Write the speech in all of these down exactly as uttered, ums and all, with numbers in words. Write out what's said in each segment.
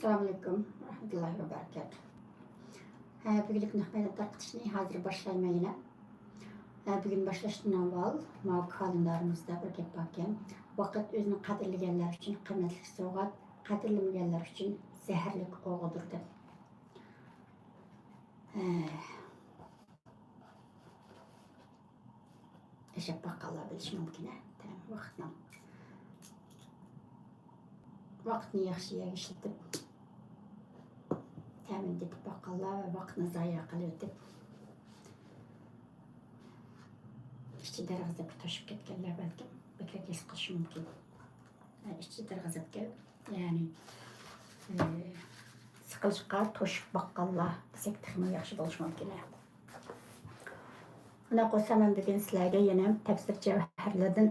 ئەسسالامۇئەلەيكۇم ۋەرەھمەتۇللاھى ۋەبەرىكاتۇھ. ھە، بۈگۈنلۈك نەق مەيدان تارقىتىشنى ھازىر باشلايمەن يەنە. ھە، بۈگۈن باشلاشتىن ئاۋۋال ماۋۇ كالېندارىمىزدا بىر گەپ باركەن، ۋاقىت ئۆزىنى قەدىرلىگەنلەر ئۈچۈن قىممەتلىك سوۋغات، قەدىرلىمىگەنلەر ئۈچۈن زەھەرلىك ئوغىدۇر دەپ. ھە. ياشاپ باققانلار بىلىشى مۇمكىن، ھە، تەم ۋاقىتنىڭ، ۋاقىتنى ياخشى يەرگە ئىشلىتىپ، تەمىنى تېتىپ باققانلار ۋە ۋاقىتنى زايە قىلىۋېتىپ، ئىچى دەرغىزەپكە توشۇپ كەتكەنلەر بەلكىم بەكرەك ھېس قىلىشى مۇمكىن. ئىچى دەرغىزەپكە، يەنى، ئى، سىقىلىشقا توشۇپ باققانلار دېسەك تېخىمۇ ياخشى بولۇشى مۇمكىن. ئۇنداق بولسا، مەن بۈگۈن سىلەرگە يەنە تەپسىر جەۋھەرلىرىدىن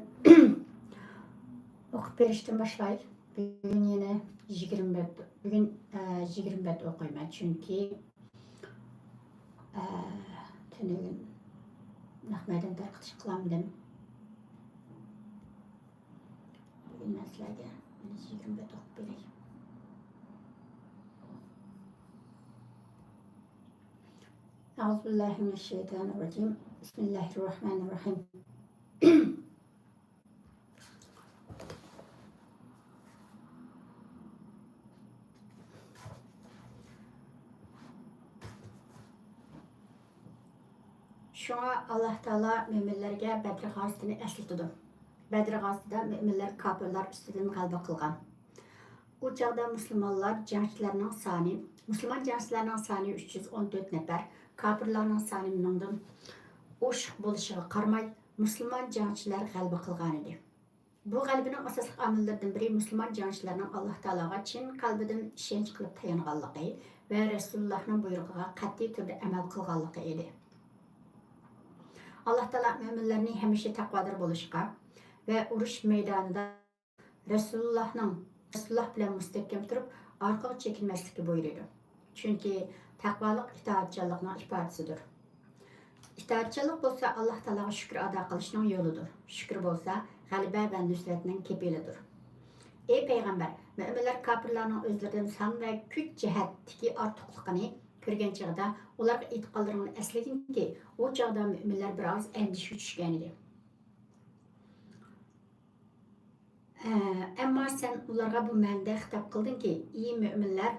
ئوقۇپ بېرىشتىن باشلاي. بۈگۈن يەنە يىگىرمە بەت، بۈگۈن، ئە، يىگىرمە بەت ئوقۇيمەن، چۈنكى، ئە، تۈنۈگۈن نەق مەيدان تارقىتىش قىلالمىدىم. بۈگۈن مەن سىلەرگە يەنە يىگىرمە بەت ئوقۇپ بېرەي. أعوذ بالله من الشيطان الرجيم. بسم الله الرحمن الرحيم. شۇڭا ئاللاھ تائالا مۆمىنلەرگە بەدر غازىتىنى ئەسلىتىدۇ. بەدر غازىتىدە مۆمىنلەر كاپىرلار ئۈستىدىن غەلىبە قىلغان. ئۇ چاغدا مۇسۇلمانلار جەڭچىلەرنىڭ سانى، مۇسۇلمان جەڭچىلەرنىڭ سانى ئۈچ يۈز ئون تۆت نەپەر، كاپىرلارنىڭ سانى مىڭدىن ئوشۇق بولۇشىغا قارىماي، مۇسۇلمان جەڭچىلەر غەلىبە قىلغانىدى. بۇ غەلىبىنىڭ ئاساسلىق ئامىللىرىدىن بىرى مۇسۇلمان جەڭچىلەرنىڭ ئاللاھ تائالاغا چىن قەلبىدىن ئىشەنچ قىلىپ تايانغانلىقى ۋە رەسۇلۇللاھنىڭ بۇيرۇقىغا قەتئىي تۈردە ئەمەل قىلغانلىقى ئىدى. ئاللاھ تائالا مۆمىنلەرنى ھەمىشە تەقۋادار بولۇشقا ۋە ئۇرۇش مەيدانىدا رەسۇلۇللاھنىڭ، رەسۇلۇللاھ بىلەن مۇستەھكەم تۇرۇپ، ئارقىغا چېكىنمەسلىككە بۇيرۇيدۇ. چۈنكى تەقۋالىق ئىتائەتچانلىقنىڭ ئىپادىسىدۇر. ئىتائەتچانلىق بولسا ئاللاھ تائالاغا شۈكۈر ئادا قىلىشنىڭ يولىدۇر. شۈكۈر بولسا غەلىبە ۋە نۇسرەتنىڭ كېپىلىدۇر. ئەي پەيغەمبەر، مۆمىنلەر كاپىرلارنىڭ ئۆزلىرىدىن سان ۋە كۈچ جەھەتتىكى ئارتۇقلۇقىنى كۆرگەن چېغىدا ئۇلارغا ئېيتقانلىرىڭنى ئەسلىگىنكى، ئۇ چاغدا مۆمىنلەر بىر ئاز ئەندىشىگە چۈشكەنىدى. ئەمما سەن ئۇلارغا بۇ مەنىدە خىتاب قىلدىڭكى، ئى مۆمىنلەر،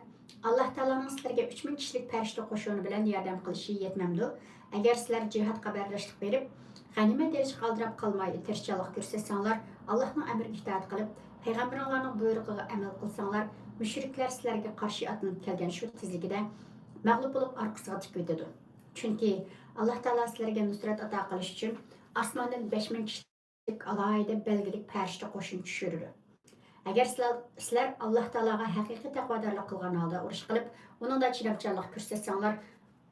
ئاللاھ تائالانىڭ سىلەرگە ئۈچ مىڭ كىشىلىك پەرىشتە قوشۇنى بىلەن ياردەم قىلىشى يەتمەمدۇ؟ ئەگەر سىلەر جىھادقا بەرداشلىق بېرىپ، غەنىيمەت ئېلىشقا ئالدىراپ قالماي تىرىشچانلىق كۆرسەتسەڭلار، ئاللاھنىڭ ئەمرىگە ئىتائەت قىلىپ، پەيغەمبىرىڭلارنىڭ بۇيرۇقىغا ئەمەل قىلساڭلار، مۇشرىكلەر سىلەرگە قارشى ئاتلىنىپ كەلگەن شۇ تېزلىكىدە مەغلۇپ بولۇپ ئارقىسىغا تىكىۋېتىدۇ. چۈنكى ئاللاھ تائالا سىلەرگە نۇسرەت ئاتا قىلىش ئۈچۈن ئاسماندىن بەش مىڭ كىشىلىك ئالاھىدە بەلگىلىك پەرىشتە قوشۇن چۈشۈرىدۇ. ئەگەر سىلەر، سىلەر ئاللاھ تائالاغا ھەقىقىي تەقۋادارلىق قىلغان ھالدا ئۇرۇش قىلىپ، ئۇنىڭدا چىدامچانلىق كۆرسەتسەڭلار،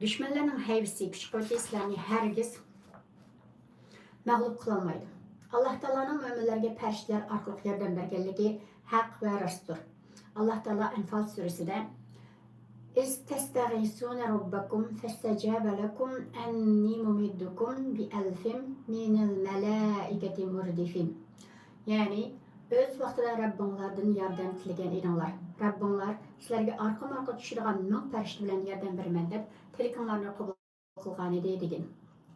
دۈشمەنلەرنىڭ ھەيۋىسى، كۈچ-قۇۋۋىتى سىلەرنى ھەرگىز مەغلۇپ قىلالمايدۇ. ئاللاھ تائالانىڭ مۆمىنلەرگە پەرىشتىلەر ئارقىلىق ياردەم بەرگەنلىكى ھەق ۋە راستتۇر. ئاللاھ تائالا ئەنفال سۈرىسىدە، إذ تستغيثون ربكم فاستجاب لكم أني ممدكم بألف من الملائكة مردفين. يەنى، ئۆز ۋاقتىدا رەببىڭلاردىن ياردەم تىلىگەن ئىدىڭلار. رەببىڭلار سىلەرگە ئارقىمۇ ئارقا چۈشىدىغان مىڭ پەرىشتە بىلەن ياردەم بېرىمەن دەپ، تىلىكىڭلارنى قوبۇل قىلغانىدى دېگىن.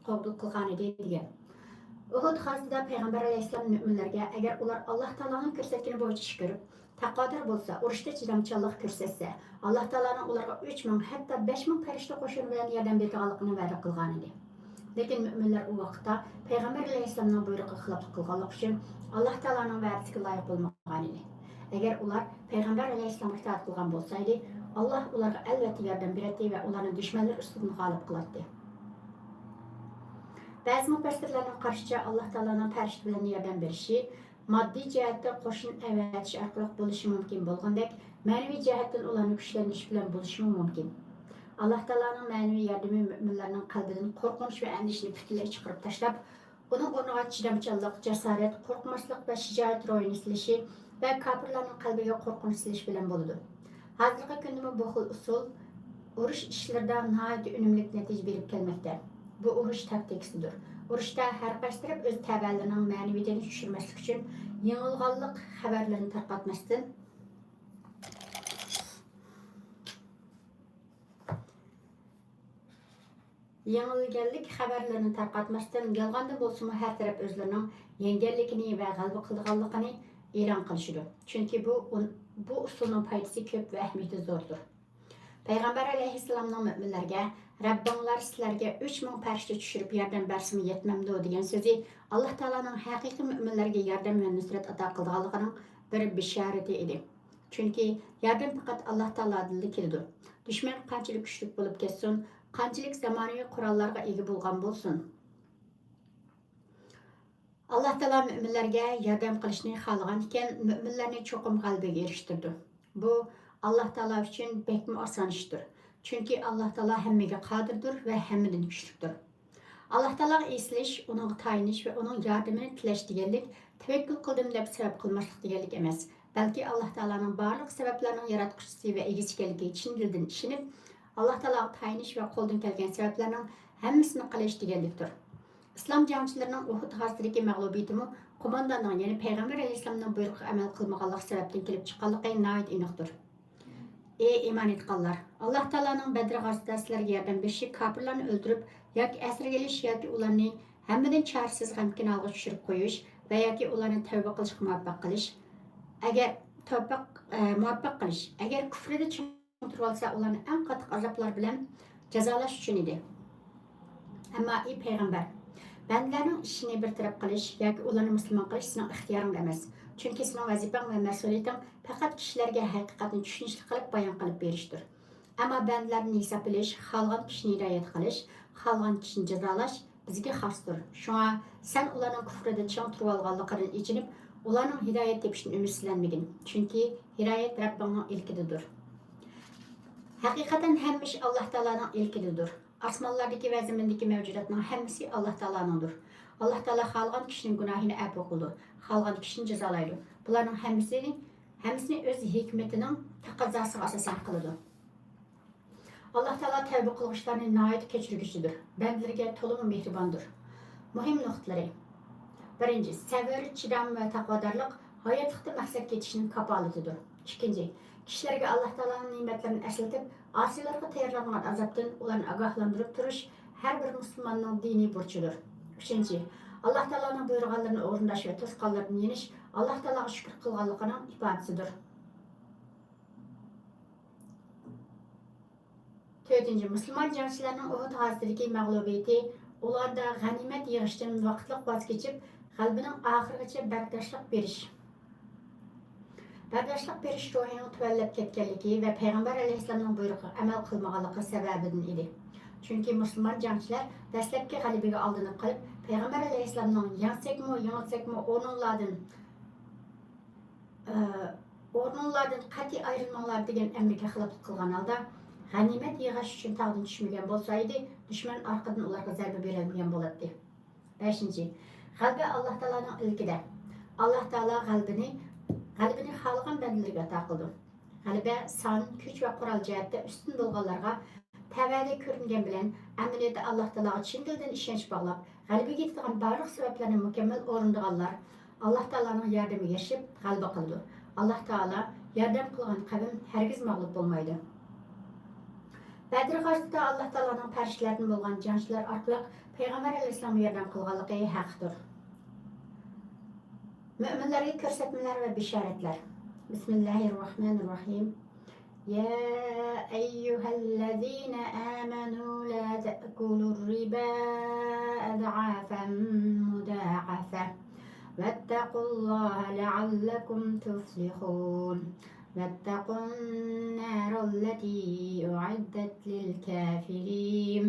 قوبۇل قىلغانىدى دېگەن. ئۇھۇد غازىتىدە پەيغەمبەر ئەلەيھىسسالام مۆمىنلەرگە، ئەگەر ئۇلار ئاللاھ تائالانىڭ كۆرسەتكىنى بويىچە ئىش كۆرۈپ، تەقۋادار بولسا، ئۇرۇشتا چىدامچانلىق كۆرسەتسە، ئاللاھ تائالانىڭ ئۇلارغا ئۈچ مىڭ، ھەتتا بەش مىڭ پەرىشتە قوشۇنى بىلەن ياردەم بېرىدىغانلىقىنى ۋەدە قىلغانىدى. لېكىن مۆمىنلەر ئۇ ۋاقىتتا پەيغەمبەر ئەلەيھىسسالامنىڭ بۇيرۇقىغا خىلاپلىق قىلغانلىقى ئۈچۈن، ئاللاھ تائالانىڭ ۋەدىسىگە لايىق بولمىغانىدى. ئەگەر ئۇلار پەيغەمبەر ئەلەيھىسسالامغا ئىتائەت قىلغان بولسايدى، ئاللاھ ئۇلارغا ئەلۋەتتە ياردەم بېرەتتى ۋە ئۇلارنى دۈشمەنلىرى ئۈستىدىن غالىب قىلاتتى. بەزى مۇپەسسىرلەرنىڭ قارىشىچە، ئاللاھ تائالانىڭ پەرىشتە بىلەن ياردەم بېرىشى ماددىي جەھەتتە قوشۇن ئەۋەتىش ئارقىلىق بولۇشى مۇمكىن بولغىنىدەك، مەنىۋى جەھەتتىن ئۇلارنى كۈچلەندۈرۈش بىلەن بولۇشىمۇ مۇمكىن. ئاللاھ تائالانىڭ مەنىۋى ياردىمى مۆمىنلەرنىڭ قەلبىدىن قورقۇنچ ۋە ئەندىشىنى پۈتۈنلەي چىقىرىپ تاشلاپ، ئۇنىڭ ئورنىغا چىدامچانلىق، جاسارەت، قورقماسلىق ۋە شىجائەت روھىنى سېلىشى ۋە كاپىرلارنىڭ قەلبىگە قورقۇنچ سېلىش بىلەن بولىدۇ. ھازىرقى كۈندىمۇ بۇ خىل ئۇسۇل ئۇرۇش ئىشلىرىدا ناھايىتى ئۈنۈملۈك نەتىجە بېرىپ كەلمەكتە. بۇ ئۇرۇش تاكتىكىسىدۇر. ئۇرۇشتا ھەر قايسى تەرەپ ئۆز تەۋەلىرىنىڭ مەنىۋىيىتىنى چۈشۈرمەسلىك ئۈچۈن، يېڭىلغانلىق خەۋەرلىرىنى تارقاتماستىن، يېڭىلگەنلىك خەۋەرلىرىنى تارقاتماستىن، يالغاندىن بولسىمۇ ھەر تەرەپ ئۆزلىرىنىڭ يەڭگەنلىكىنى ۋە غەلىبە قىلىدىغانلىقىنى ئېلان قىلىشىدۇ. چۈنكى بۇ ئۇن-، بۇ ئۇسۇلنىڭ پايدىسى كۆپ ۋە ئەھمىيىتى زوردۇر. پەيغەمبەر ئەلەيھىسسالامنىڭ مۆمىنلەرگە «رەببىڭلار سىلەرگە ئۈچ مىڭ پەرىشتە چۈشۈرۈپ ياردەم بەرسىمۇ يەتمەمدۇ؟» دېگەن سۆزى ئاللا تائالانىڭ ھەقىقىي مۆمىنلەرگە ياردەم ۋە نۇسرەت ئاتا قىلىدىغانلىقىنىڭ بىر بېشارىتى ئىدى. چۈنكى ياردەم پەقەت ئاللا تائالادىنلا كېلىدۇ. دۈشمەن قانچىلىك كۈچلۈك بولۇپ كەتسۇن، قانچىلىك زامانىۋى قوراللارغا ئىگە بولغان بولسۇن، ئاللا تائالا مۆمىنلەرگە ياردەم قىلىشنى خالىغان ئىكەن، مۆمىنلەرنى چوقۇم غەلىبىگە ئېرىشتۈرىدۇ. بۇ ئاللا تائالا ئۈچۈن بەكمۇ ئاسان ئىشتۇر. چۈنكى ئاللا تائالا ھەممىگە قادىردۇر ۋە ھەممىدىن كۈچلۈكتۇر. ئاللا تائالاغا ئېسىلىش، ئۇنىڭغا تايىنىش ۋە ئۇنىڭ ياردىمىنى تىلەش دېگەنلىك تەۋەككۈل قىلدىم دەپ سەۋەب قىلماسلىق دېگەنلىك ئەمەس، بەلكى ئاللا تائالانىڭ بارلىق سەۋەبلەرنىڭ ياراتقۇچىسى ۋە ئىگىسى ئىكەنلىكىگە چىن دىلدىن ئىشىنىپ، ئاللا تائالاغا تايىنىش ۋە قولدىن كەلگەن سەۋەبلەرنىڭ ھەممىسىنى قىلىش دېگەنلىكتۇر. ئىسلام جەڭچىلىرىنىڭ ئۇھۇد غازىتىدىكى مەغلۇبىيىتىمۇ قومانداننىڭ، يەنى پەيغەمبەر ئەلەيھىسسالامنىڭ بۇيرۇقىغا ئەمەل قىلمىغانلىق سەۋەبتىن كېلىپ چىققانلىقى ناھايىتى ئېنىقتۇر. ئى ئىمان ئېيتقانلار! ئاللا تائالانىڭ بەدر غازىتىدا سىلەرگە ياردەم بېرىشى كاپىرلارنى ئۆلتۈرۈپ ياكى ئەسىرگە ئېلىش ياكى ئۇلارنى ھەممىدىن چارىسىز غەمكىن ھالغا چۈشۈرۈپ قويۇش ۋە ياكى ئۇلارنى تەۋبە قىلىشقا مۇۋەپپەق قىلىش، ئەگەر تەۋبە، ئە، مۇۋەپپەق قىلىش، ئەگەر كۈفرىدە چىڭ تۇرۇۋالسا، ئۇلارنى ئەڭ قاتتىق ئازابلار بىلەن جازالاش ئۈچۈن ئىدى. ئەمما، ئى پەيغەمبەر، بەندىلەرنىڭ ئىشىنى بىر تەرەپ قىلىش ياكى ئۇلارنى مۇسۇلمان قىلىش سېنىڭ ئىختىيارىڭدا ئەمەس. چۈنكى سېنىڭ ۋەزىپەڭ ۋە مەسئۇلىيىتىڭ پەقەت كىشىلەرگە ھەقىقەتنى چۈشىنىشلىك قىلىپ بايان قىلىپ بېرىشتۇر. ئەمما بەندىلەردىن ھېساب ئېلىش، خالىغان كىشىنى ھىدايەت قىلىش، خالىغان كىشىنى جازالاش بىزگە خاستۇر. شۇڭا سەن ئۇلارنىڭ كۇفرىدا چىڭ تۇرۇۋالغانلىقىدىن ئېچىنىپ، ئۇلارنىڭ ھىدايەت تېپىشىدىن ئۈمىدسىزلەنمىگىن. چۈنكى ھىدايەت رەببىڭنىڭ ئىلكىدىدۇر. ھەقىقەتەن ھەممە ئىش ئاللا تائالانىڭ ئىلكىدىدۇر. ئاسمانلاردىكى ۋە زېمىندىكى مەۋجۇداتنىڭ ھەممىسى ئاللا تائالانىڭدۇر. ئاللا تائالا خالىغان كىشىنىڭ گۇناھىنى ئەپۇ قىلىدۇ، خالىغان كىشىنى جازالايدۇ. بۇلارنىڭ ھەممىسىنى، ھەممىسىنى ئۆز ھېكمىتىنىڭ تەقەززاسىغا ئاساسەن قىلىدۇ. ئاللا تائالا تەۋبە قىلغۇچىلارنى ناھايىتى كەچۈرگۈچىدۇر، بەندىلىرىگە تولىمۇ مېھرىباندۇر. مۇھىم نۇقتىلىرى: بىرىنچى، سەۋر، چىدام ۋە تەقۋادارلىق ھاياتلىقتا مەقسەتكە يېتىشنىڭ كاپالىتىدۇر. ئىككىنچى، كىشىلەرگە ئاللا تائالانىڭ نېمەتلىرىنى ئەسلىتىپ، ئاسىيلارغا تەييارلانغان ئازابتىن ئۇلارنى ئاگاھلاندۇرۇپ تۇرۇش ھەر بىر مۇسۇلماننىڭ دىنىي بۇرچىدۇر. ئۈچىنچى، ئاللا تائالانىڭ بۇيرۇغانلىرىنى ئورۇنداش ۋە توسقانلىرىدىن يېنىش ئاللا تائالاغا شۈكۈر قىلغانلىقىنىڭ ئىپادىسىدۇر. تۆتىنچى، مۇسۇلمان جەڭچىلەرنىڭ ئۇھۇد غازىتىدىكى مەغلۇبىيىتى ئۇلاردا غەنىيمەت يىغىشتىن ۋاقىتلىق ۋاز كېچىپ، غەلىبىنىڭ ئاخىرىغىچە بەرداشلىق بېرىش، بەرداشلىق بېرىش روھىنىڭ تۆۋەنلەپ كەتكەنلىكى ۋە پەيغەمبەر ئەلەيھىسسالامنىڭ بۇيرۇقىغا ئەمەل قىلمىغانلىقى سەۋەبىدىن ئىدى. چۈنكى مۇسۇلمان جەڭچىلەر دەسلەپكى غەلىبىگە ئالدىنىپ قېلىپ، پەيغەمبەر ئەلەيھىسسالامنىڭ «يەڭسەكمۇ، يېڭىلسەكمۇ، ئورنۇڭلاردىن، ئى، ئورنۇڭلاردىن قەتئىي ئايرىلماڭلار» دېگەن ئەمرىگە خىلاپلىق قىلغان ھالدا، غەنىيمەت يىغىش ئۈچۈن تاغدىن چۈشمىگەن بولسا ئىدى، دۈشمەن ئارقىدىن ئۇلارغا زەربە بېرەلمىگەن بولاتتى. بەشىنچى، غەلىبە ئاللا تائالانىڭ ئىلكىدە. ئاللا تائالا غەلىبىنى، غەلىبىنى خالىغان بەندىلىرىگە ئاتا قىلىدۇ. غەلىبە سان، كۈچ ۋە قورال جەھەتتە ئۈستۈن بولغانلارغا تەۋەدە كۆرۈنگەن بىلەن، ئەمەلىيەتتە ئاللا تائالاغا چىن دىلدىن ئىشەنچ باغلاپ، غەلىبىگە يېتىدىغان بارلىق سەۋەبلەرنى مۇكەممەل ئورۇندىغانلار ئاللا تائالانىڭ ياردىمىگە ئېرىشىپ غەلىبە قىلىدۇ. ئاللا تائالا ياردەم قىلغان قەۋم ھەرگىز مەغلۇپ بولمايدۇ. بەدر غازىتىدا ئاللا تائالانىڭ پەرىشتىلەردىن بولغان جەڭچىلەر ئارقىلىق پەيغەمبەر ئەلەيھىسسالامغا ياردەم قىلغانلىقى ھەقتۇر. مۆمىنلەرگە كۆرسەتمىلەر ۋە بېشارەتلەر. بىسمىللاھىررەھمانىررەھىم. يا أيها الذين آمنوا لا تأكلوا الربا أضعافا مضاعفة واتقوا الله لعلكم تفلحون. واتقوا النار التي أعدت للكافرين.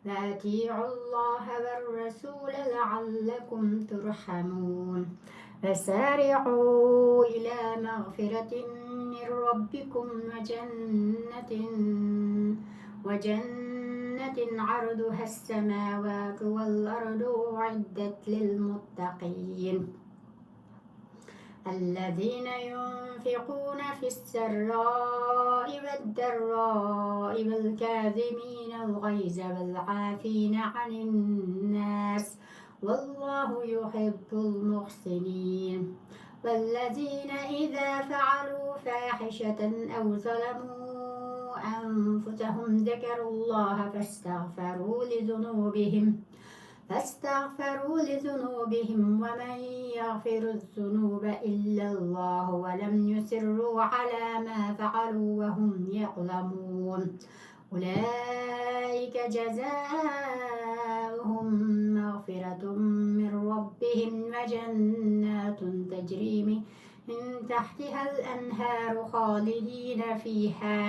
وأطيعوا الله والرسول لعلكم ترحمون. وسارعوا إلى مغفرة من ربكم وجنة، وجنة عرضها السماوات والأرض أعدت للمتقين. الذين ينفقون في السراء والضراء والكاظمين الغيظ والعافين عن الناس والله يحب المحسنين. والذين إذا فعلوا فاحشة أو ظلموا أنفسهم ذكروا الله فاستغفروا لذنوبهم فاستغفروا لذنوبهم ومن يغفر الذنوب إلا الله ولم يصروا على ما فعلوا وهم يعلمون. أولئك جزاؤهم مغفرة من ربهم وجنات تجري من تحتها الأنهار خالدين فيها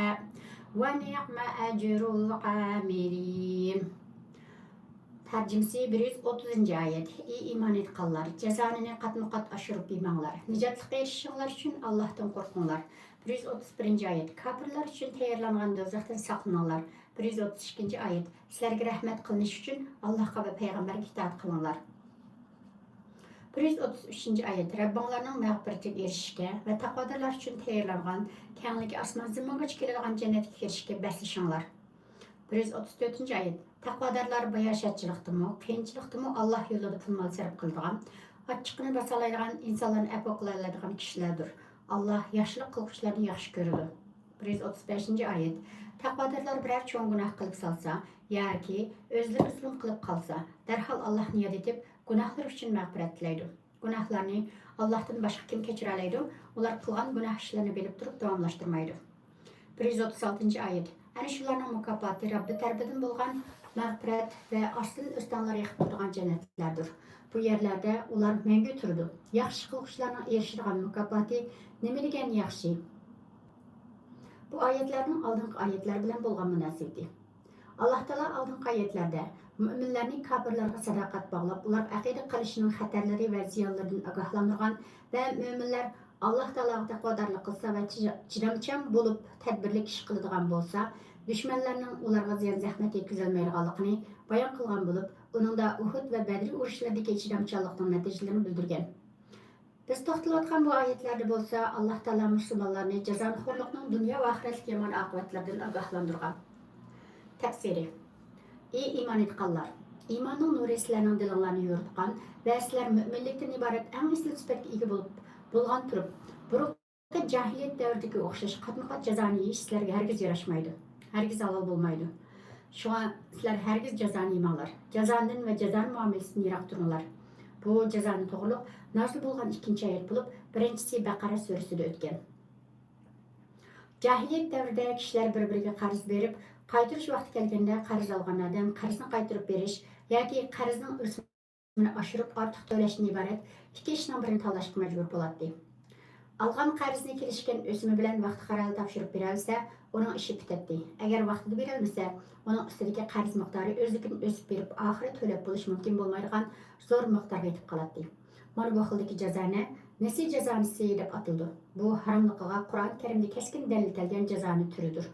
ونعم أجر العاملين. تەرجىمىسى: بىر يۈز ئوتتۇزىنچى ئايەت. ئى ئىمان ئېيتقانلار، جازانى قاتمۇ قات ئاشۇرۇپ يېمەڭلار. نىجاتلىققا ئېرىشىشىڭلار ئۈچۈن ئاللاھتىن قورقۇڭلار. بىر يۈز ئوتتۇز بىرىنچى ئايەت. كاپىرلار ئۈچۈن تەييارلانغان دوزاختىن ساقلىنىڭلار. بىر يۈز ئوتتۇز ئىككىنچى ئايەت. سىلەرگە رەھمەت قىلىنىش ئۈچۈن ئاللاھقا ۋە پەيغەمبەرگە ئىتائەت قىلىڭلار. بىر يۈز ئوتتۇز ئۈچىنچى ئايەت. رەببىڭلارنىڭ مەغپىرىتىگە ئېرىشىشكە ۋە تەقۋادارلار ئۈچۈن تەييارلانغان، كەڭلىكى ئاسمان زېمىنغىچە كېلىدىغان جەننەتكە كىرىشكە بەسلىشىڭلار. بىر يۈز ئوتتۇز تۆتىنچى ئايەت. تەقۋادارلار باياشاتچىلىقتىمۇ، قىيىنچىلىقتىمۇ ئاللاھ يولىدا پۇل-مال سەرپ قىلىدىغان، ئاچچىقىنى باسالايدىغان، ئىنسانلارنى ئەپۇ قىلالايدىغان كىشىلەردۇر. ئاللاھ ياخشىلىق قىلغۇچىلارنى ياخشى كۆرىدۇ. بىر يۈز ئوتتۇز بەشىنچى ئايەت. تەقۋادارلار بىرەر چوڭ گۇناھ قىلىپ سالسا ياكى ئۆزلىرى زۇلۇم قىلىپ قالسا، دەرھال ئاللاھنى ياد ئېتىپ، گۇناھلىرى ئۈچۈن مەغپىرەت تىلەيدۇ. گۇناھلارنى ئاللاھتىن باشقا كىم كەچۈرەلەيدۇ؟ ئۇلار قىلغان گۇناھ ئىشلىرىنى بىلىپ تۇرۇپ داۋاملاشتۇرمايدۇ. بىر يۈز ئوتتۇز ئالتىنچى ئايەت. ئەنە شۇلارنىڭ مۇكاپاتى رەببى تەرىپىدىن بولغان مەغپىرەت ۋە ئاستىدىن ئۆستەڭلەر ئېقىپ تۇرىدىغان جەننەتلەردۇر. بۇ يەرلەردە ئۇلار مەڭگۈ تۇرىدۇ. ياخشى قىلغۇچىلارنىڭ ئېرىشىدىغان مۇكاپاتى نېمە دېگەن ياخشى! بۇ ئايەتلەرنىڭ ئالدىنقى ئايەتلەر بىلەن بولغان مۇناسىۋىتى. ئاللاھ تائالا ئالدىنقى ئايەتلەردە مۆمىنلەرنى كاپىرلارغا ساداقەت باغلاپ، ئۇلارغا ئەقىدە قىلىشنىڭ خەتەرلىرى ۋە زىيانلىرىدىن ئاگاھلاندۇرغان ۋە مۆمىنلەر ئاللاھ تائالاغا تەقۋادارلىق قىلسا ۋە چىدامچان بولۇپ، تەدبىرلىك ئىش قىلىدىغان بولسا، دۈشمەنلەرنىڭ ئۇلارغا زىيان-زەخمەت يەتكۈزەلمەيدىغانلىقىنى بايان قىلغان بولۇپ، ئۇنىڭدا ئۇھۇد ۋە بەدر ئۇرۇشلىرىدىكى چىدامچانلىقنىڭ نەتىجىلىرىنى بىلدۈرگەن. بىز توختىلىۋاتقان بۇ ئايەتلەردە بولسا، ئاللاھ تائالا مۇسۇلمانلارنى جازانىخورلۇقنىڭ دۇنيا ۋە ئاخىرەتلىك يامان ئاقىۋەتلىرىدىن ئاگاھلاندۇرغان. تەپسىرى. ئى ئىمان ئېيتقانلار! ئىماننىڭ نۇرى سىلەرنىڭ دىلىڭلارنى يورۇتقان ۋە سىلەر مۆمىنلىكتىن ئىبارەت ئەڭ ئېسىل سۈپەتكە ئىگە بولۇپ، بولغان تۇرۇپ، بۇرۇنقى جاھىلىيەت دەۋرىدىكى ئوخشاش قاتمۇ قات جازانى يېيىش سىلەرگە ھەرگىز ياراشمايدۇ، ھەرگىز ھالال بولمايدۇ. شۇڭا سىلەر ھەرگىز جازانى يېمەڭلار. جازانىدىن ۋە جازانى مۇئامىلىسىدىن يىراق تۇرۇڭلار. بۇ جازانى توغرۇلۇق نازىل بولغان ئىككىنچى ئايەت بولۇپ، بىرىنچىسى بەقەرە سۈرىسىدە ئۆتكەن. جاھىلىيەت دەۋرىدە كىشىلەر بىر-بىرىگە قەرز بېرىپ، قايتۇرۇش ۋاقتى كەلگەندە قەرز ئالغان ئادەم قەرزنى قايتۇرۇپ بېرىش ياكى قەرزنىڭ ئۆسۈمىنى ئاشۇرۇپ ئارتۇق تۆلەشتىن ئىبارەت ئىككى ئىشنىڭ بىرىنى تاللاشقا مەجبۇر بولاتتى. ئالغان قەرزىنى كېلىشكەن ئۆسۈمى بىلەن ۋاقتى قارالغۇ تاپشۇرۇپ بېرەلىسە، ئۇنىڭ ئىشى پۈتەتتى. ئەگەر ۋاقتىدا بېرەلمىسە، ئۇنىڭ ئۈستىدىكى قەرز مىقدارى ئۆزلۈكىدىن ئۆسۈپ بېرىپ، ئاخىرى تۆلەپ بولۇش مۇمكىن بولمايدىغان زور مىقدارغا يېتىپ قالاتتى. مانا بۇ خىلدىكى جازانە نېسى جازانىسى دەپ ئاتىلىدۇ. بۇ ھاراملىقىغا قۇرئان كەرىمدە كەسكىن دەلىل كەلگەن جازانە تۈرىدۇر.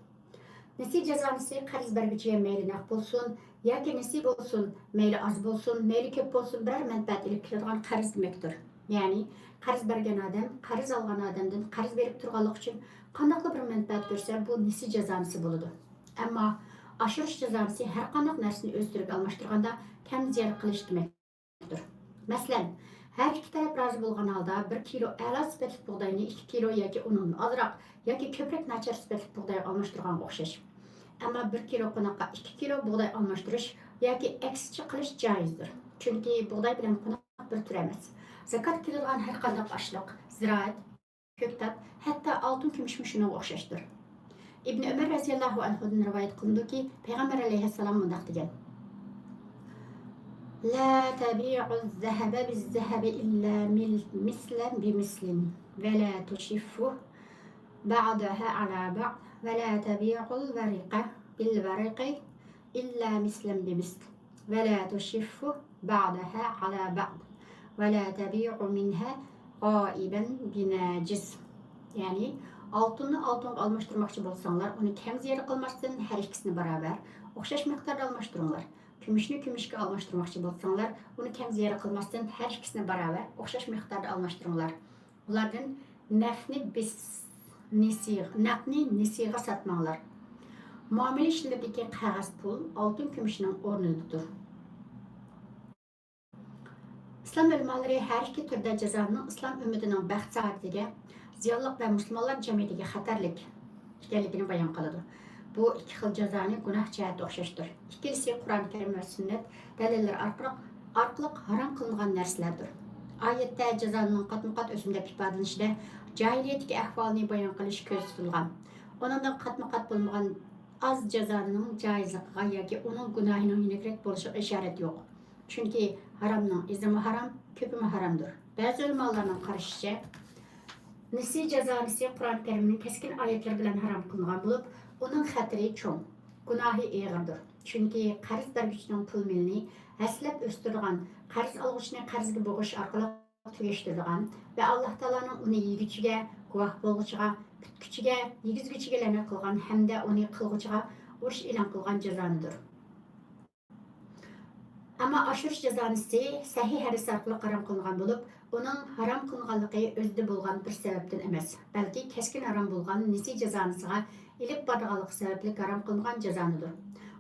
نېسى جازانىسى قەرز بەرگۈچىگە مەيلى نەق بولسۇن ياكى نېسى بولسۇن، مەيلى ئاز بولسۇن، مەيلى كۆپ بولسۇن، بىرەر مەنپەئەت ئېلىپ كېلىدىغان قەرز دېمەكتۇر. يەنى قەرز بەرگەن ئادەم قەرز ئالغان ئادەمدىن قەرز بېرىپ تۇرغانلىقى ئۈچۈن قانداقلا بىر مەنپەئەت كۆرسە، بۇ نېسى جازانىسى بولىدۇ. ئەمما ئاشۇرۇش جازانىسى ھەرقانداق نەرسىنى ئۆستۈرۈپ ئالماشتۇرغاندا كەم زىيادە قىلىش دېمەكتۇر. مەسىلەن، ھەر ئىككى تەرەپ رازى بولغان ھالدا بىر كىلو ئەلا سۈپەتلىك بۇغداينى ئىككى كىلو ياكى ئۇنىڭدىن ئازراق ياكى كۆپرەك ناچار سۈپەتلىك بۇغدايغا ئالماشتۇرغانغا ئوخشاش. ئەمما بىر كىلو قوناققا ئىككى كىلو بۇغداي ئالماشتۇرۇش ياكى ئەكسىچە قىلىش جائىزدۇر. چۈنكى بۇغداي بىلەن قوناق بىر تۈر ئەمەس. زاكات كېلىدىغان ھەرقانداق ئاشلىق، زىرائەت، كۆكتات، ھەتتا ئالتۇن كۈمۈشمۇ شۇنىڭغا ئوخشاشتۇر. ئىبنى ئۆمەر رەزىيەللاھۇ ئەنھۇدىن رىۋايەت قىلىنىدۇكى، پەيغەمبەر ئەلەيھىسسالام مۇنداق دېگەن: لا تبيعوا الذهب بالذهب إلا مل-، مثلا بمثل ولا تشفوا بعضها على بعض ولا تبيعوا الورق بالورق إلا مثلا بمثل ولا تشفوا بعضها على بعض ولا تبيعوا منها غائبا بنجس. يەنى، ئالتۇننى ئالتۇنغا ئالماشتۇرماقچى بولساڭلار، ئۇنى كەم زىيادە قىلماستىن، ھەر ئىككىسىنى باراۋەر، ئوخشاش مىقداردا ئالماشتۇرۇڭلار. كۈمۈشنى كۈمۈشكە ئالماشتۇرماقچى بولساڭلار، ئۇنى كەم زىيادە قىلماستىن، ھەر ئىككىسىنى باراۋەر، ئوخشاش مىقداردا ئالماشتۇرۇڭلار. ئۇلاردىن نەقدنى بىس-، نېسىغا، نەقدنى نېسىغا ساتماڭلار. مۇئامىلە ئىشلىرىدىكى قەغەز پۇل ئالتۇن كۈمۈشنىڭ ئورنىدىدۇر. ئىسلام ئۆلىمالىرى ھەر ئىككى تۈردە جازانىنىڭ ئىسلام ئۈممىتىنىڭ بەخت-سائادىتىگە زىيانلىق ۋە مۇسۇلمانلار جەمئىيىتىگە خەتەرلىك ئىكەنلىكىنى بايان قىلىدۇ. بۇ ئىككى خىل جازانى گۇناھ جەھەتتە ئوخشاشتۇر. ئىككىلىسى قۇرئان كەرىم ۋە سۈننەت دەلىللىرى ئارقىلىق، ئارقىلىق ھارام قىلىنغان نەرسىلەردۇر. ئايەتتە جازانىڭ قاتمۇ قات ئۆسۈم دەپ ئىپادىلىنىشىدە جاھىلىيەتتىكى ئەھۋالنى بايان قىلىش كۆزدە تۇتۇلغان. ئۇنىڭدىن قاتمۇ قات بولمىغان ئاز جازانىڭ جايىزلىقىغا ياكى ئۇنىڭ گۇناھىنىڭ يېنىكرەك بولۇشىغا ئىشارەت يوق. چۈنكى ھارامنىڭ ئېزىمۇ ھارام، كۆپىمۇ ھارامدۇر. بەزى ئۆلىمالارنىڭ قارىشىچە، نىسى جازانىسى قۇرئان كەرىمنىڭ كەسكىن ئايەتلىرى بىلەن ھارام قىلىنغان بولۇپ، ئۇنىڭ خەتىرى چوڭ، گۇناھى ئېغىردۇر. چۈنكى قەرز بەرگۈچىنىڭ پۇل مېلىنى ھەسسىلەپ ئۆستۈرىدىغان، قەرز ئالغۇچىنى قەرزگە بوغۇش ئارقىلىق تۈگەشتۈرىدىغان ۋە ئاللاھ تائالانىڭ ئۇنى يېگۈچىگە، گۇۋاھ بولغۇچىغا، پۈتكۈچىگە، يېگۈزگۈچىگە لەنەت قىلغان ھەمدە ئۇنى قىلغۇچىغا ئۇرۇش ئېلان قىلغان جازانىدۇر. ئەمما ئاشۇرۇش جازانىسى سەھىھ ھەدىس ئارقىلىق ھارام قىلىنغان بولۇپ، ئۇنىڭ ھارام قىلىنغانلىقى ئۆزىدە بولغان بىر سەۋەبتىن ئەمەس، بەلكى كەسكىن ھارام بولغان نىسى جازانىسىغا ئېلىپ بارىدىغانلىقى سەۋەبلىك ھارام قىلىنغان جازانىدۇر.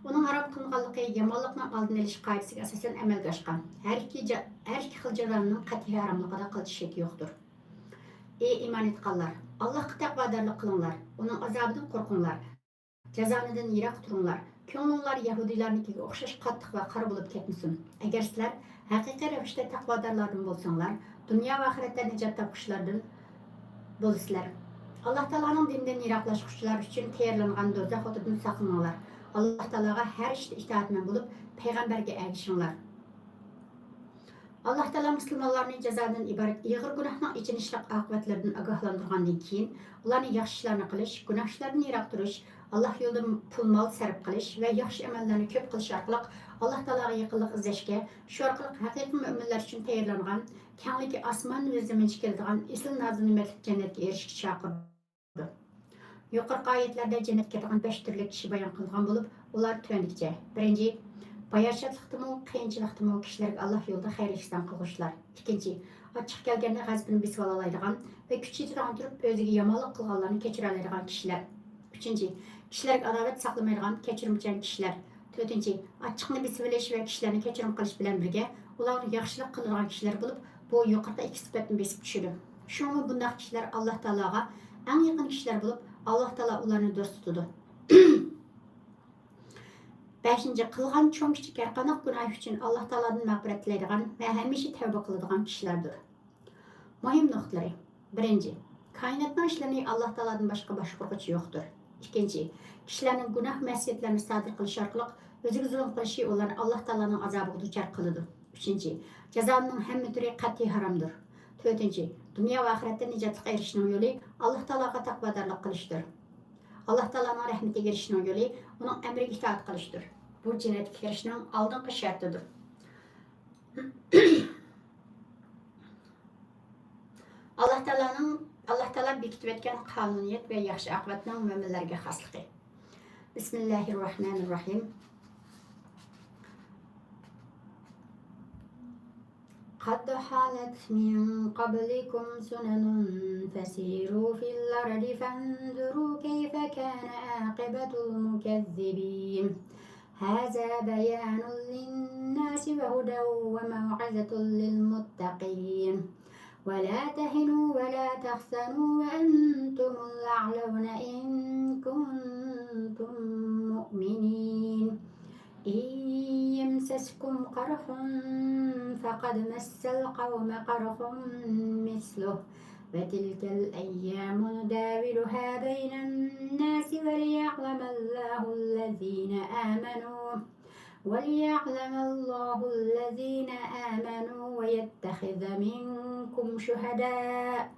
ئۇنىڭ ھارام قىلىنغانلىقى يامانلىقنىڭ ئالدىنى ئېلىش قائىدىسىگە ئاساسەن ئەمەلگە ئاشقان. ھەر ئىككى جا-، ھەر ئىككى خىل جازانىنىڭ قەتئىي ھاراملىقىدا قىلچە شەك يوقتۇر. ئى ئىمان ئېيتقانلار! ئاللاھقا تەقۋادارلىق قىلىڭلار، ئۇنىڭ ئازابىدىن قورقۇڭلار. جازانىدىن يىراق تۇرۇڭلار. كۆڭلۈڭلار يەھۇدىيلارنىڭكىگە ئوخشاش قاتتىق ۋە قارا بولۇپ كەتمىسۇن. ئەگەر سىلەر ھەقىقىي رەۋىشتە تەقۋادارلاردىن بولساڭلار، دۇنيا ۋە ئاخىرەتتە نىجات تاپقۇچىلاردىن بولىسىلەر. ئاللاھ تائالانىڭ دىنىدىن يىراقلاشقۇچىلار ئۈچۈن تەييارلانغان دوزاخ ئوتىدىن ساقلىنىڭلار. ئاللاھ تائالاغا ھەر ئىشتا ئىتائەتمەن بولۇپ، پەيغەمبەرگە ئەگىشىڭلار. ئاللاھ تائالا مۇسۇلمانلارنى جازادىن ئىبارەت ئېغىر گۇناھنىڭ ئېچىنىشلىق ئاقىۋەتلىرىدىن ئاگاھلاندۇرغاندىن كېيىن، ئۇلارنى ياخشى ئىشلارنى قىلىش، گۇناھ ئىشلاردىن يىراق تۇرۇش، ئاللاھ يولىدا پۇل-مال سەرپ قىلىش ۋە ياخشى ئەمەللەرنى كۆپ قىلىش ئارقىلىق ئاللاھ تائالاغا يېقىنلىق ئىزدەشكە، شۇ ئارقىلىق ھەقىقىي مۆمىنلەر ئۈچۈن تەييارلانغان، كەڭلىكى ئاسمان ۋە زېمىنچە كېلىدىغان ئېسىل نازۇنېمەتلىك جەننەتكە ئېرىشىشكە چاقىرىدۇ. يۇقىرىقى ئايەتلەردە جەننەتكە كىرىدىغان بەش تۈرلۈك كىشى بايان قىلىنغان بولۇپ، ئۇلار تۆۋەندىكىچە: بىرىنچى، باياشاتلىقتىمۇ، قىيىنچىلىقتىمۇ كىشىلەرگە ئاللاھ يولىدا خەير-ئېھسان قىلغۇچىلار. ئىككىنچى، ئاچچىق كەلگەندە غەزىپىنى بېسىۋالالايدىغان ۋە كۈچ يېتىدىغان تۇرۇپ ئۆزىگە يامانلىق قىلغانلارنى كەچۈرەلەيدىغان كىشىلەر. ئۈچىنچى، كىشىلەرگە ئاداۋەت ساقلىمايدىغان كەچۈرۈمچان كىشىلەر. تۆتىنچى، ئاچچىقنى بېسىۋېلىش ۋە كىشىلەرنى كەچۈرۈم قىلىش بىلەن بىرگە، ئۇلارغا ياخشىلىق قىلىدىغان كىشىلەر بولۇپ، بۇ يۇقىرىقى ئىككى سۈپەتنى بېسىپ چۈشىدۇ. شۇڭىمۇ بۇنداق كىشىلەر ئاللاھ تائالاغا ئەڭ يېقىن كىشىلەر بولۇپ، ئاللاھ تائالا ئۇلارنى دوست تۇتىدۇ. بەشىنچى، قىلغان چوڭ-كىچىك ھەرقانداق گۇناھ ئۈچۈن ئاللاھ تائالادىن مەغپىرەت تىلەيدىغان ۋە ھەمىشە تەۋبە قىلىدىغان كىشىلەردۇر. مۇھىم نۇقتىلىرى: بىرىنچى، كائىناتنىڭ ئىشلىرىنى ئاللاھ تائالادىن باشقا باشقۇرغۇچى يوقتۇر. ئىككىنچى، كىشىلەرنىڭ گۇناھ مەسىيەتلەرنى سادىر قىلىشى ئارقىلىق ئۆزىگە زۇلۇم قىلىشى ئۇلارنى ئاللاھ تائالانىڭ ئازابىغا دۇچار قىلىدۇ. ئۈچىنچى، جازانىڭ ھەممە تۈرى قەتئىي ھارامدۇر. تۆتىنچى، دۇنيا ۋە ئاخىرەتتە نىجاتلىققا ئېرىشىشنىڭ يولى ئاللاھ تائالاغا تەقۋادارلىق قىلىشتۇر. ئاللاھ تائالانىڭ رەھمىتىگە ئېرىشىشنىڭ يولى ئۇنىڭ ئەمرىگە ئىتائەت قىلىشتۇر. بۇ جەننەتكە كىرىشنىڭ ئالدىنقى شەرتىدۇر. ئاللاھ تائالانىڭ، ئاللاھ تائالا بېكىتىۋەتكەن قانۇنىيەت ۋە ياخشى ئاقىۋەتنىڭ مۆمىنلەرگە خاسلىقى. بىسمىللاھىررەھمانىررەھىم. قد خلت من قبلكم سنن فسيروا في الأرض فانظروا كيف كان عاقبة المكذبين. هذا بيان للناس وهدى وموعظة للمتقين. ولا تهنوا ولا تحزنوا وأنتم الأعلون إن كنتم مؤمنين. إن يمسسكم قرح فقد مس القوم قرح مثله وتلك الأيام نداولها بين الناس وليعلم الله الذين آمنوا وليعلم الله الذين آمنوا ويتخذ منكم شهداء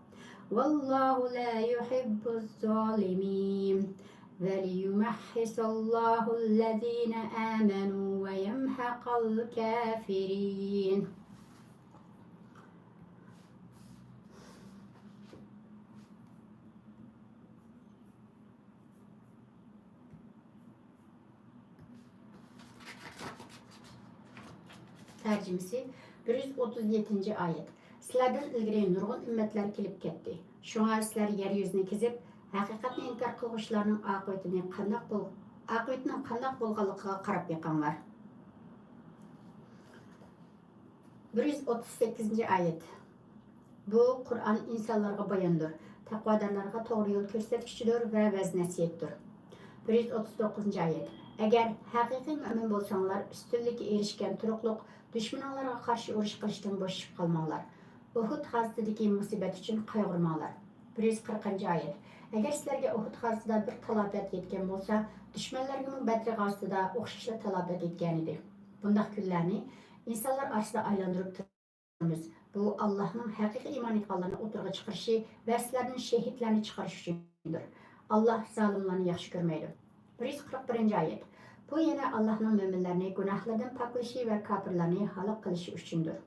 والله لا يحب الظالمين وليمحص الله الذين آمنوا ويمحق الكافرين. تەرجىمىسى: بىر يۈز ئوتتۇز يەتتىنچى ئايەت. سىلەردىن ئىلگىرى نۇرغۇن ئۈممەتلەر كېلىپ كەتتى. شۇڭا سىلەر يەر يۈزىنى كېزىپ، ھەقىقەتنى ئىنكار قىلغۇچىلارنىڭ ئاقىۋىتىنى قانداق بول-، ئاقىۋىتىنىڭ قانداق بولغانلىقىغا قاراپ بېقىڭلار. بىر يۈز ئوتتۇز سەككىزىنچى ئايەت. بۇ قۇرئان ئىنسانلارغا باياندۇر، تەقۋادارلارغا توغرا يول كۆرسەتكۈچىدۇر ۋە ۋەز-نەسىھەتتۇر. بىر يۈز ئوتتۇز توققۇزىنچى ئايەت. ئەگەر ھەقىقىي مۆمىن بولساڭلار، ئۈستۈنلۈككە ئېرىشكەن تۇرۇقلۇق دۈشمىنىڭلارغا قارشى ئۇرۇش قىلىشتىن بوشىشىپ قالماڭلار. ئۇھۇد غازىتىدىكى مۇسىبەت ئۈچۈن قايغۇرماڭلار. بىر يۈز قىرىقىنچى ئايەت. ئەگەر سىلەرگە ئۇھۇد غازىتىدا بىر تالاپەت يەتكەن بولسا، دۈشمەنلەرگىمۇ بەدر غازىتىدا ئوخشاشلا تالاپەت يەتكەنىدى. بۇنداق كۈنلەرنى ئىنسانلار ئارىسىدا ئايلاندۇرۇپ بۇ، ئاللاھنىڭ ھەقىقىي ئىمان ئېيتقانلارنى ئوتتۇرىغا چىقىرىشى ۋە سىلەردىن شېھىتلەرنى چىقىرىشى ئۈچۈندۇر. ئاللاھ زالىملارنى ياخشى كۆرمەيدۇ. بىر يۈز قىرىق بىرىنچى ئايەت. بۇ يەنە ئاللاھنىڭ مۆمىنلەرنى گۇناھلاردىن پاكلىشى ۋە كاپىرلارنى ھالاك قىلىشى ئۈچۈندۇر.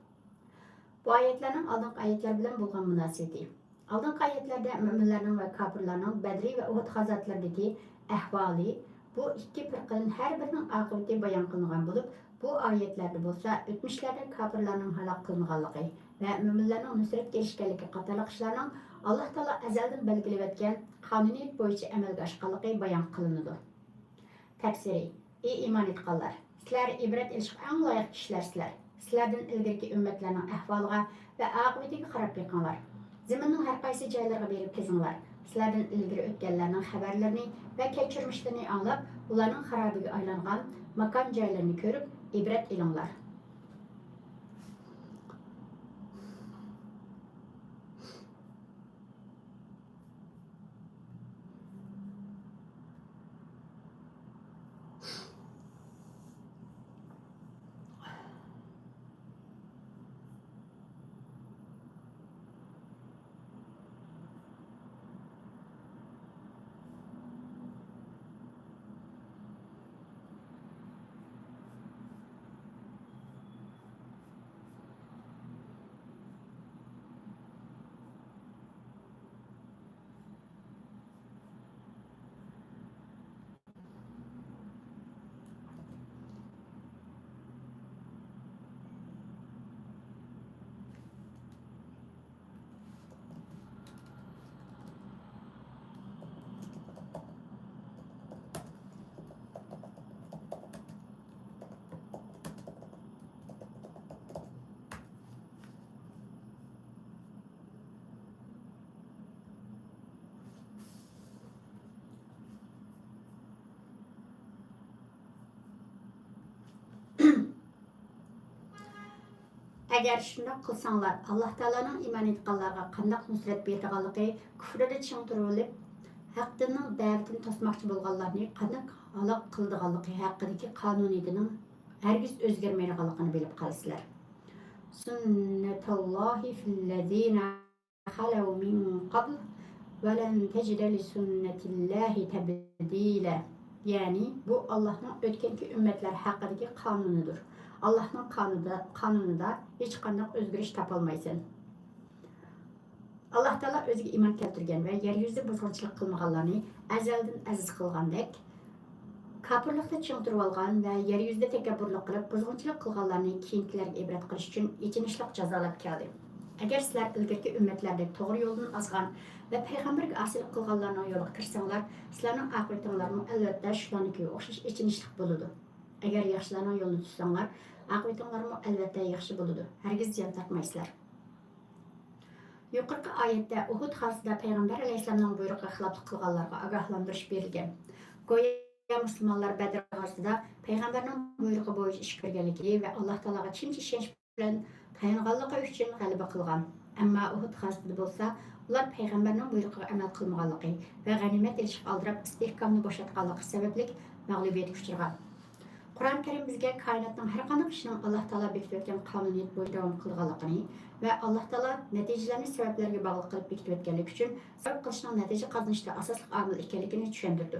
بۇ ئايەتلەرنىڭ ئالدىنقى ئايەتلەر بىلەن بولغان مۇناسىۋىتى. ئالدىنقى ئايەتلەردە مۆمىنلەرنىڭ ۋە كاپىرلارنىڭ بەدرى ۋە ئۇھۇد غازاتلىرىدىكى ئەھۋالى، بۇ ئىككى پىرقىنىڭ ھەر بىرىنىڭ ئاقىۋىتى بايان قىلىنغان بولۇپ، بۇ ئايەتلەردە بولسا ئۆتمۈشلەردە كاپىرلارنىڭ ھالاك قىلىنغانلىقى ۋە مۆمىنلەرنىڭ نۇسرەتكە ئېرىشكەنلىكى قاتارلىق ئىشلارنىڭ ئاللاھ تائالا ئەزەلدىن بەلگىلىۋەتكەن قانۇنىيەت بويىچە ئەمەلگە ئاشقانلىقى بايان قىلىنىدۇ. تەپسىرى. ئى ئىمان ئېيتقانلار! سىلەر ئىبرەت ئېلىشقا ئەڭ لايىق كىشىلەرسىلەر. سىلەردىن ئىلگىرىكى ئۈممەتلەرنىڭ ئەھۋالىغا ۋە ئاقىۋىتىگە قاراپ بېقىڭلار. زېمىننىڭ ھەر قايسى جايلىرىغا بېرىپ كېزىڭلار. سىلەردىن ئىلگىرى ئۆتكەنلەرنىڭ خەۋەرلىرىنى ۋە كەچۈرمىشلىرىنى ئاڭلاپ، ئۇلارنىڭ خارابىگە ئايلانغان ماكان جايلىرىنى كۆرۈپ ئىبرەت ئېلىڭلار. ئەگەر شۇنداق قىلساڭلار، ئاللاھ تائالانىڭ ئىمان ئېيتقانلارغا قانداق نۇسرەت بېرىدىغانلىقى، كۇفرىدا چىڭ تۇرۇۋېلىپ، ھەق دىننىڭ دەۋىتىنى توسماقچى بولغانلارنى قانداق ھالاك قىلىدىغانلىقى ھەققىدىكى قانۇنىيىتىنىڭ ھەرگىز ئۆزگەرمەيدىغانلىقىنى بىلىپ قالىسىلەر. سۈننەتاللاھى فىللەزىنە خەلەۋ مىن قەبل ۋە لەن تەجىدە لىسۈننەتىللاھى تەبدىلە. يەنى، بۇ ئاللاھنىڭ ئۆتكەنكى ئۈممەتلەر ھەققىدىكى قانۇنىدۇر. ئاللاھنىڭ قانۇنىدا، قانۇنىدا ھېچقانداق ئۆزگىرىش تاپالمايسەن. ئاللاھ تائالا ئۆزىگە ئىمان كەلتۈرگەن ۋە يەر يۈزىدە بۇزغۇنچىلىق قىلمىغانلارنى ئەزەلدىن ئەزىز قىلغاندەك، كاپىرلىقتا چىڭ تۇرۇۋالغان ۋە يەر يۈزىدە تەكەببۇرلۇق قىلىپ بۇزغۇنچىلىق قىلغانلارنى كېيىنكىلەرگە ئىبرەت قىلىش ئۈچۈن ئېچىنىشلىق جازالاپ كەلدى. ئەگەر سىلەر ئىلگىرىكى ئۈممەتلەردەك توغرا يولدىن ئازغان ۋە پەيغەمبەرگە ئاسىيلىق قىلغانلارنىڭ يولىغا كىرسەڭلار، سىلەرنىڭ ئاقىۋىتىڭلارمۇ ئەلۋەتتە شۇلارنىڭكىگە ئوخشاش ئېچىنىشلىق بولىدۇ. ئەگەر ياخشىلارنىڭ يولىنى تۇتساڭلار، ئاقىۋىتىڭلارمۇ ئەلۋەتتە ياخشى بولىدۇ، ھەرگىز زىيان تارتمايسىلەر. يۇقىرىقى ئايەتتە ئۇھۇد غازىتىدا پەيغەمبەر ئەلەيھىسسالامنىڭ بۇيرۇقىغا خىلاپلىق قىلغانلارغا ئاگاھلاندۇرۇش بېرىلگەن. گويا مۇسۇلمانلار بەدر غازىتىدا پەيغەمبەرنىڭ بۇيرۇقى بويىچە ئىش كۆرگەنلىكى ۋە ئاللاھ تائالاغا چىنچە ئىشەنچ بىلەن تايانغانلىقى ئۈچۈن غەلىبە قىلغان. ئەمما ئۇھۇد غازىتىدە بولسا، ئۇلار پەيغەمبەرنىڭ بۇيرۇقىغا ئەمەل قىلمىغانلىقى ۋە غەنىيمەت ئېلىشقا ئالدىراپ ئىستىھكامنى بوشاتقانلىقى سەۋەبلىك مەغلۇبىيەتكە ئۇچرىغان. قۇرئان كەرىم بىزگە كائىناتنىڭ ھەر قانداق ئىشىنىڭ ئاللاھ تائالا بېكىتىۋەتكەن قانۇنىيەت بويىچە داۋام قىلىدىغانلىقىنى ۋە ئاللاھ تائالا نەتىجىلەرنى سەۋەبلەرگە باغلىق قىلىپ بېكىتىۋەتكەنلىكى ئۈچۈن، سەۋەب قىلىشنىڭ نەتىجە قازىنىشتا ئاساسلىق ئامىل ئىكەنلىكىنى چۈشەندۈرىدۇ.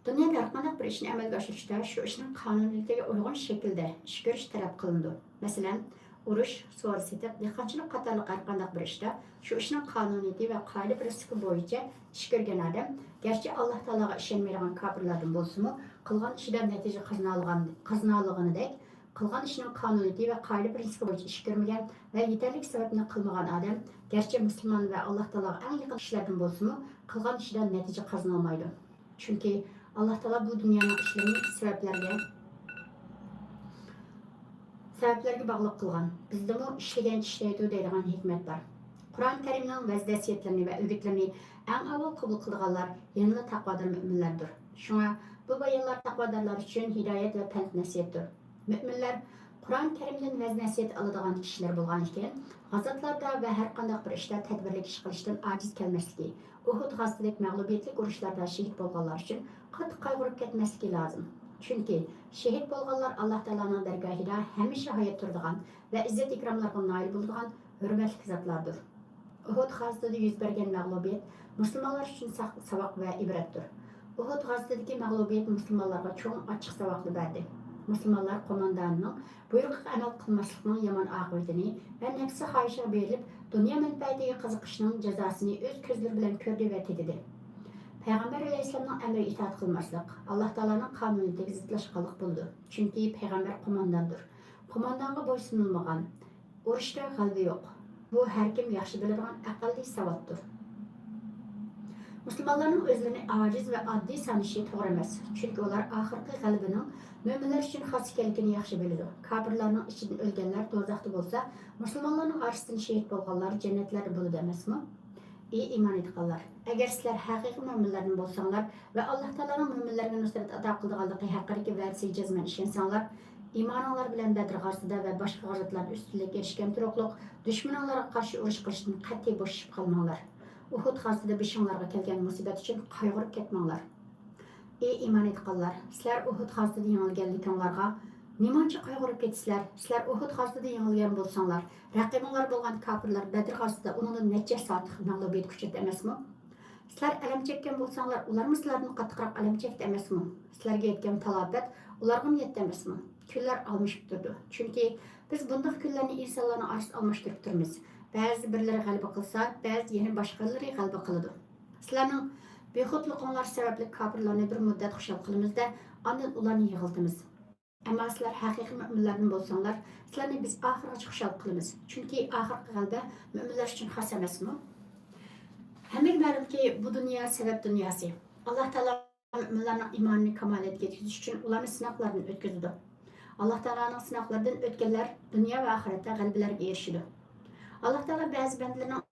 دۇنيادا ھەر قانداق بىر ئىشنى ئەمەلگە ئاشۇرۇشتا شۇ ئىشنىڭ قانۇنىيىتىگە ئۇيغۇن شەكىلدە ئىش كۆرۈش تەلەپ قىلىنىدۇ. مەسىلەن، ئۇرۇش، سودا-سېتىق، دېھقانچىلىق قاتارلىق ھەر قانداق بىر ئىشتا شۇ ئىشنىڭ قانۇنىيىتى ۋە قائىدە-پىرىنسىپى بويىچە ئىش كۆرگەن ئادەم، گەرچە ئاللاھ تائالاغا ئىشەنمەيدىغان كاپىرلاردىن بولسىمۇ، قىلغان ئىشىدا نەتىجە قازىنالىغان-، قازىنالىغىنىدەك، قىلغان ئىشىنىڭ قانۇنىيىتى ۋە قائىدە-پىرىنسىپى بويىچە ئىش كۆرمىگەن ۋە يېتەرلىك سەۋەبنى قىلمىغان ئادەم، گەرچە مۇسۇلمان ۋە ئاللاھ تائالاغا ئەڭ يېقىن كىشىلەردىن بولسىمۇ، قىلغان ئىشىدا نەتىجە قازىنالمايدۇ. چۈنكى ئاللاھ تائالا بۇ دۇنيانىڭ ئىشلىرىنى سەۋەبلەرگە، سەۋەبلەرگە باغلىق قىلغان. بىزدىمۇ «ئىشلىگەن چىشلەيدۇ» دەيدىغان ھېكمەت بار. قۇرئان كەرىمنىڭ ۋەز-نەسىھەتلىرىنى ۋە ئۆگۈتلىرىنى ئەڭ ئاۋۋال قوبۇل قىلىدىغانلار يەنىلا تەقۋادار مۆمىنلەردۇر. شۇڭا بۇ بايانلار تەقۋادارلار ئۈچۈن ھىدايەت ۋە پەند-نەسىھەتتۇر. مۆمىنلەر قۇرئان كەرىمدىن ۋەز-نەسىھەت ئالىدىغان كىشىلەر بولغان ئىكەن، غازاتلاردا ۋە ھەر قانداق بىر ئىشتا تەدبىرلىك ئىش قىلىشتىن ئاجىز كەلمەسلىكى، ئۇھۇد غازىتىدەك مەغلۇبىيەتلىك ئۇرۇشلاردا شېھىت بولغانلار ئۈچۈن قاتتىق قايغۇرۇپ كەتمەسلىكى لازىم. چۈنكى شېھىت بولغانلار ئاللا تائالانىڭ دەرگاھىدا ھەمىشە ھايات تۇرىدىغان ۋە ئىززەت-ئىكراملارغا نائىل بولىدىغان ھۆرمەتلىك زاتلاردۇر. ئۇھۇد غازىتىدە يۈز بەرگەن مەغلۇبىيەت مۇسۇلمانلار ئۈچۈن ساق-، ساۋاق ۋە ئىبرەتتۇر. ئۇھۇد غازىتىدىكى مەغلۇبىيەت مۇسۇلمانلارغا چوڭ ئاچچىق ساۋاقنى بەردى. مۇسۇلمانلار قومانداننىڭ بۇيرۇقىغا ئەمەل قىلماسلىقنىڭ يامان ئاقىۋىتىنى ۋە نەپسى خاھىشىغا بېرىلىپ، دۇنيا مەنپەئەتىگە قىزىقىشنىڭ جازاسىنى ئۆز كۆزلىرى بىلەن كۆردى ۋە تېتىدى. پەيغەمبەر ئەلەيھىسسالامنىڭ ئەمرىگە ئىتائەت قىلماسلىق ئاللا تائالانىڭ قانۇنىيىتىگە زىتلاشقانلىق بولىدۇ. چۈنكى پەيغەمبەر قومانداندۇر. قوماندانغا بويسۇنۇلمىغان ئۇرۇشتا غەلىبە يوق. بۇ ھەر كىم ياخشى بىلىدىغان ئەقەللىي ساۋاتتۇر. مۇسۇلمانلارنىڭ ئۆزلىرىنى ئاجىز ۋە ئاددىي سانىشى توغرا ئەمەس، چۈنكى ئۇلار ئاخىرقى غەلىبىنىڭ مۆمىنلەر ئۈچۈن خاس ئىكەنلىكىنى ياخشى بىلىدۇ. كاپىرلارنىڭ ئىچىدىن ئۆلگەنلەر دوزاختا بولسا، مۇسۇلمانلارنىڭ ئارىسىدىن شېھىت بولغانلار جەننەتلەردە بولىدۇ ئەمەسمۇ؟ ئى ئىمان ئېيتقانلار! ئەگەر سىلەر ھەقىقىي مۆمىنلەردىن بولساڭلار ۋە ئاللا تائالانىڭ مۆمىنلەرگە نۇسرەت ئاتا قىلىدىغانلىقى ھەققىدىكى ۋەدىسىگە جەزمەن ئىشەنسەڭلار، ئىمانىڭلار بىلەن بەدر غازىتىدە ۋە باشقا غازاتلاردا ئۈستۈنلۈككە ئېرىشكەن تۇرۇقلۇق، دۈشمىنىڭلارغا قارشى ئۇرۇش قىلىشتىن قەتئىي بوشىشىپ قالماڭلار. ئۇھۇد غازىتىدە بېشىڭلارغا كەلگەن مۇسىبەت ئۈچۈن قايغۇرۇپ كەتمەڭلار. ئى ئىمان ئېيتقانلار! سىلەر ئۇھۇد غازىتىدە يېڭىلگەنلىكىڭلارغا نېمانچە قايغۇرۇپ كېتىسىلەر؟ سىلەر ئۇھۇد غازىتىدە يېڭىلگەن بولساڭلار، رەقىبىڭلار بولغان كاپىرلار بەدر غازىتىدە ئۇنىڭدىن نەچچە ھەسسە ئارتۇق مەغلۇبىيەتكە ئۇچرىدى ئەمەسمۇ؟ سىلەر ئەلەم چەككەن بولساڭلار، ئۇلارمۇ سىلەردىن قاتتىقراق ئەلەم چەكتى ئەمەسمۇ؟ سىلەرگە يەتكەن تالاپەت ئۇلارغىمۇ يەتتى ئەمەسمۇ؟ كۈنلەر ئالمىشىپ تۇرىدۇ. چۈنكى بىز بۇنداق كۈنلەرنى ئىنسانلارنىڭ ئارىسىدا ئالماشتۇرۇپ تۇرىمىز. بەزى بىرلىرى غەلىبە قىلسا، بەزى يەنە باشقىلىرى غەلىبە قىلىدۇ. سىلەرنىڭ بىخۇدلۇقۇڭلار سەۋەبلىك كاپىرلارنى بىر مۇددەت خۇشال قىلىمىز-دە، ئاندىن ئۇلارنى يىغلىتىمىز. ئەمما سىلەر ھەقىقىي مۆمىنلەردىن بولساڭلار، سىلەرنى بىز ئاخىرغىچە خۇشال قىلىمىز. چۈنكى ئاخىرقى غەلىبە مۆمىنلەر ئۈچۈن خاس ئەمەسمۇ؟ ھەممىگە مەلۇمكى، بۇ دۇنيا سەۋەب دۇنياسى. ئاللا تائالا مۆمىنلەرنىڭ ئىمانىنى كامالىيەتكە يەتكۈزۈش ئۈچۈن ئۇلارنى سىناقلاردىن ئۆتكۈزىدۇ. ئاللا تائالانىڭ سىناقلىرىدىن ئۆتكەنلەر دۇنيا ۋە ئاخىرەتتە غەلىبىلەرگە ئېرىشىدۇ. ئاللا تائالا بەزى بەندىلىرىنىڭ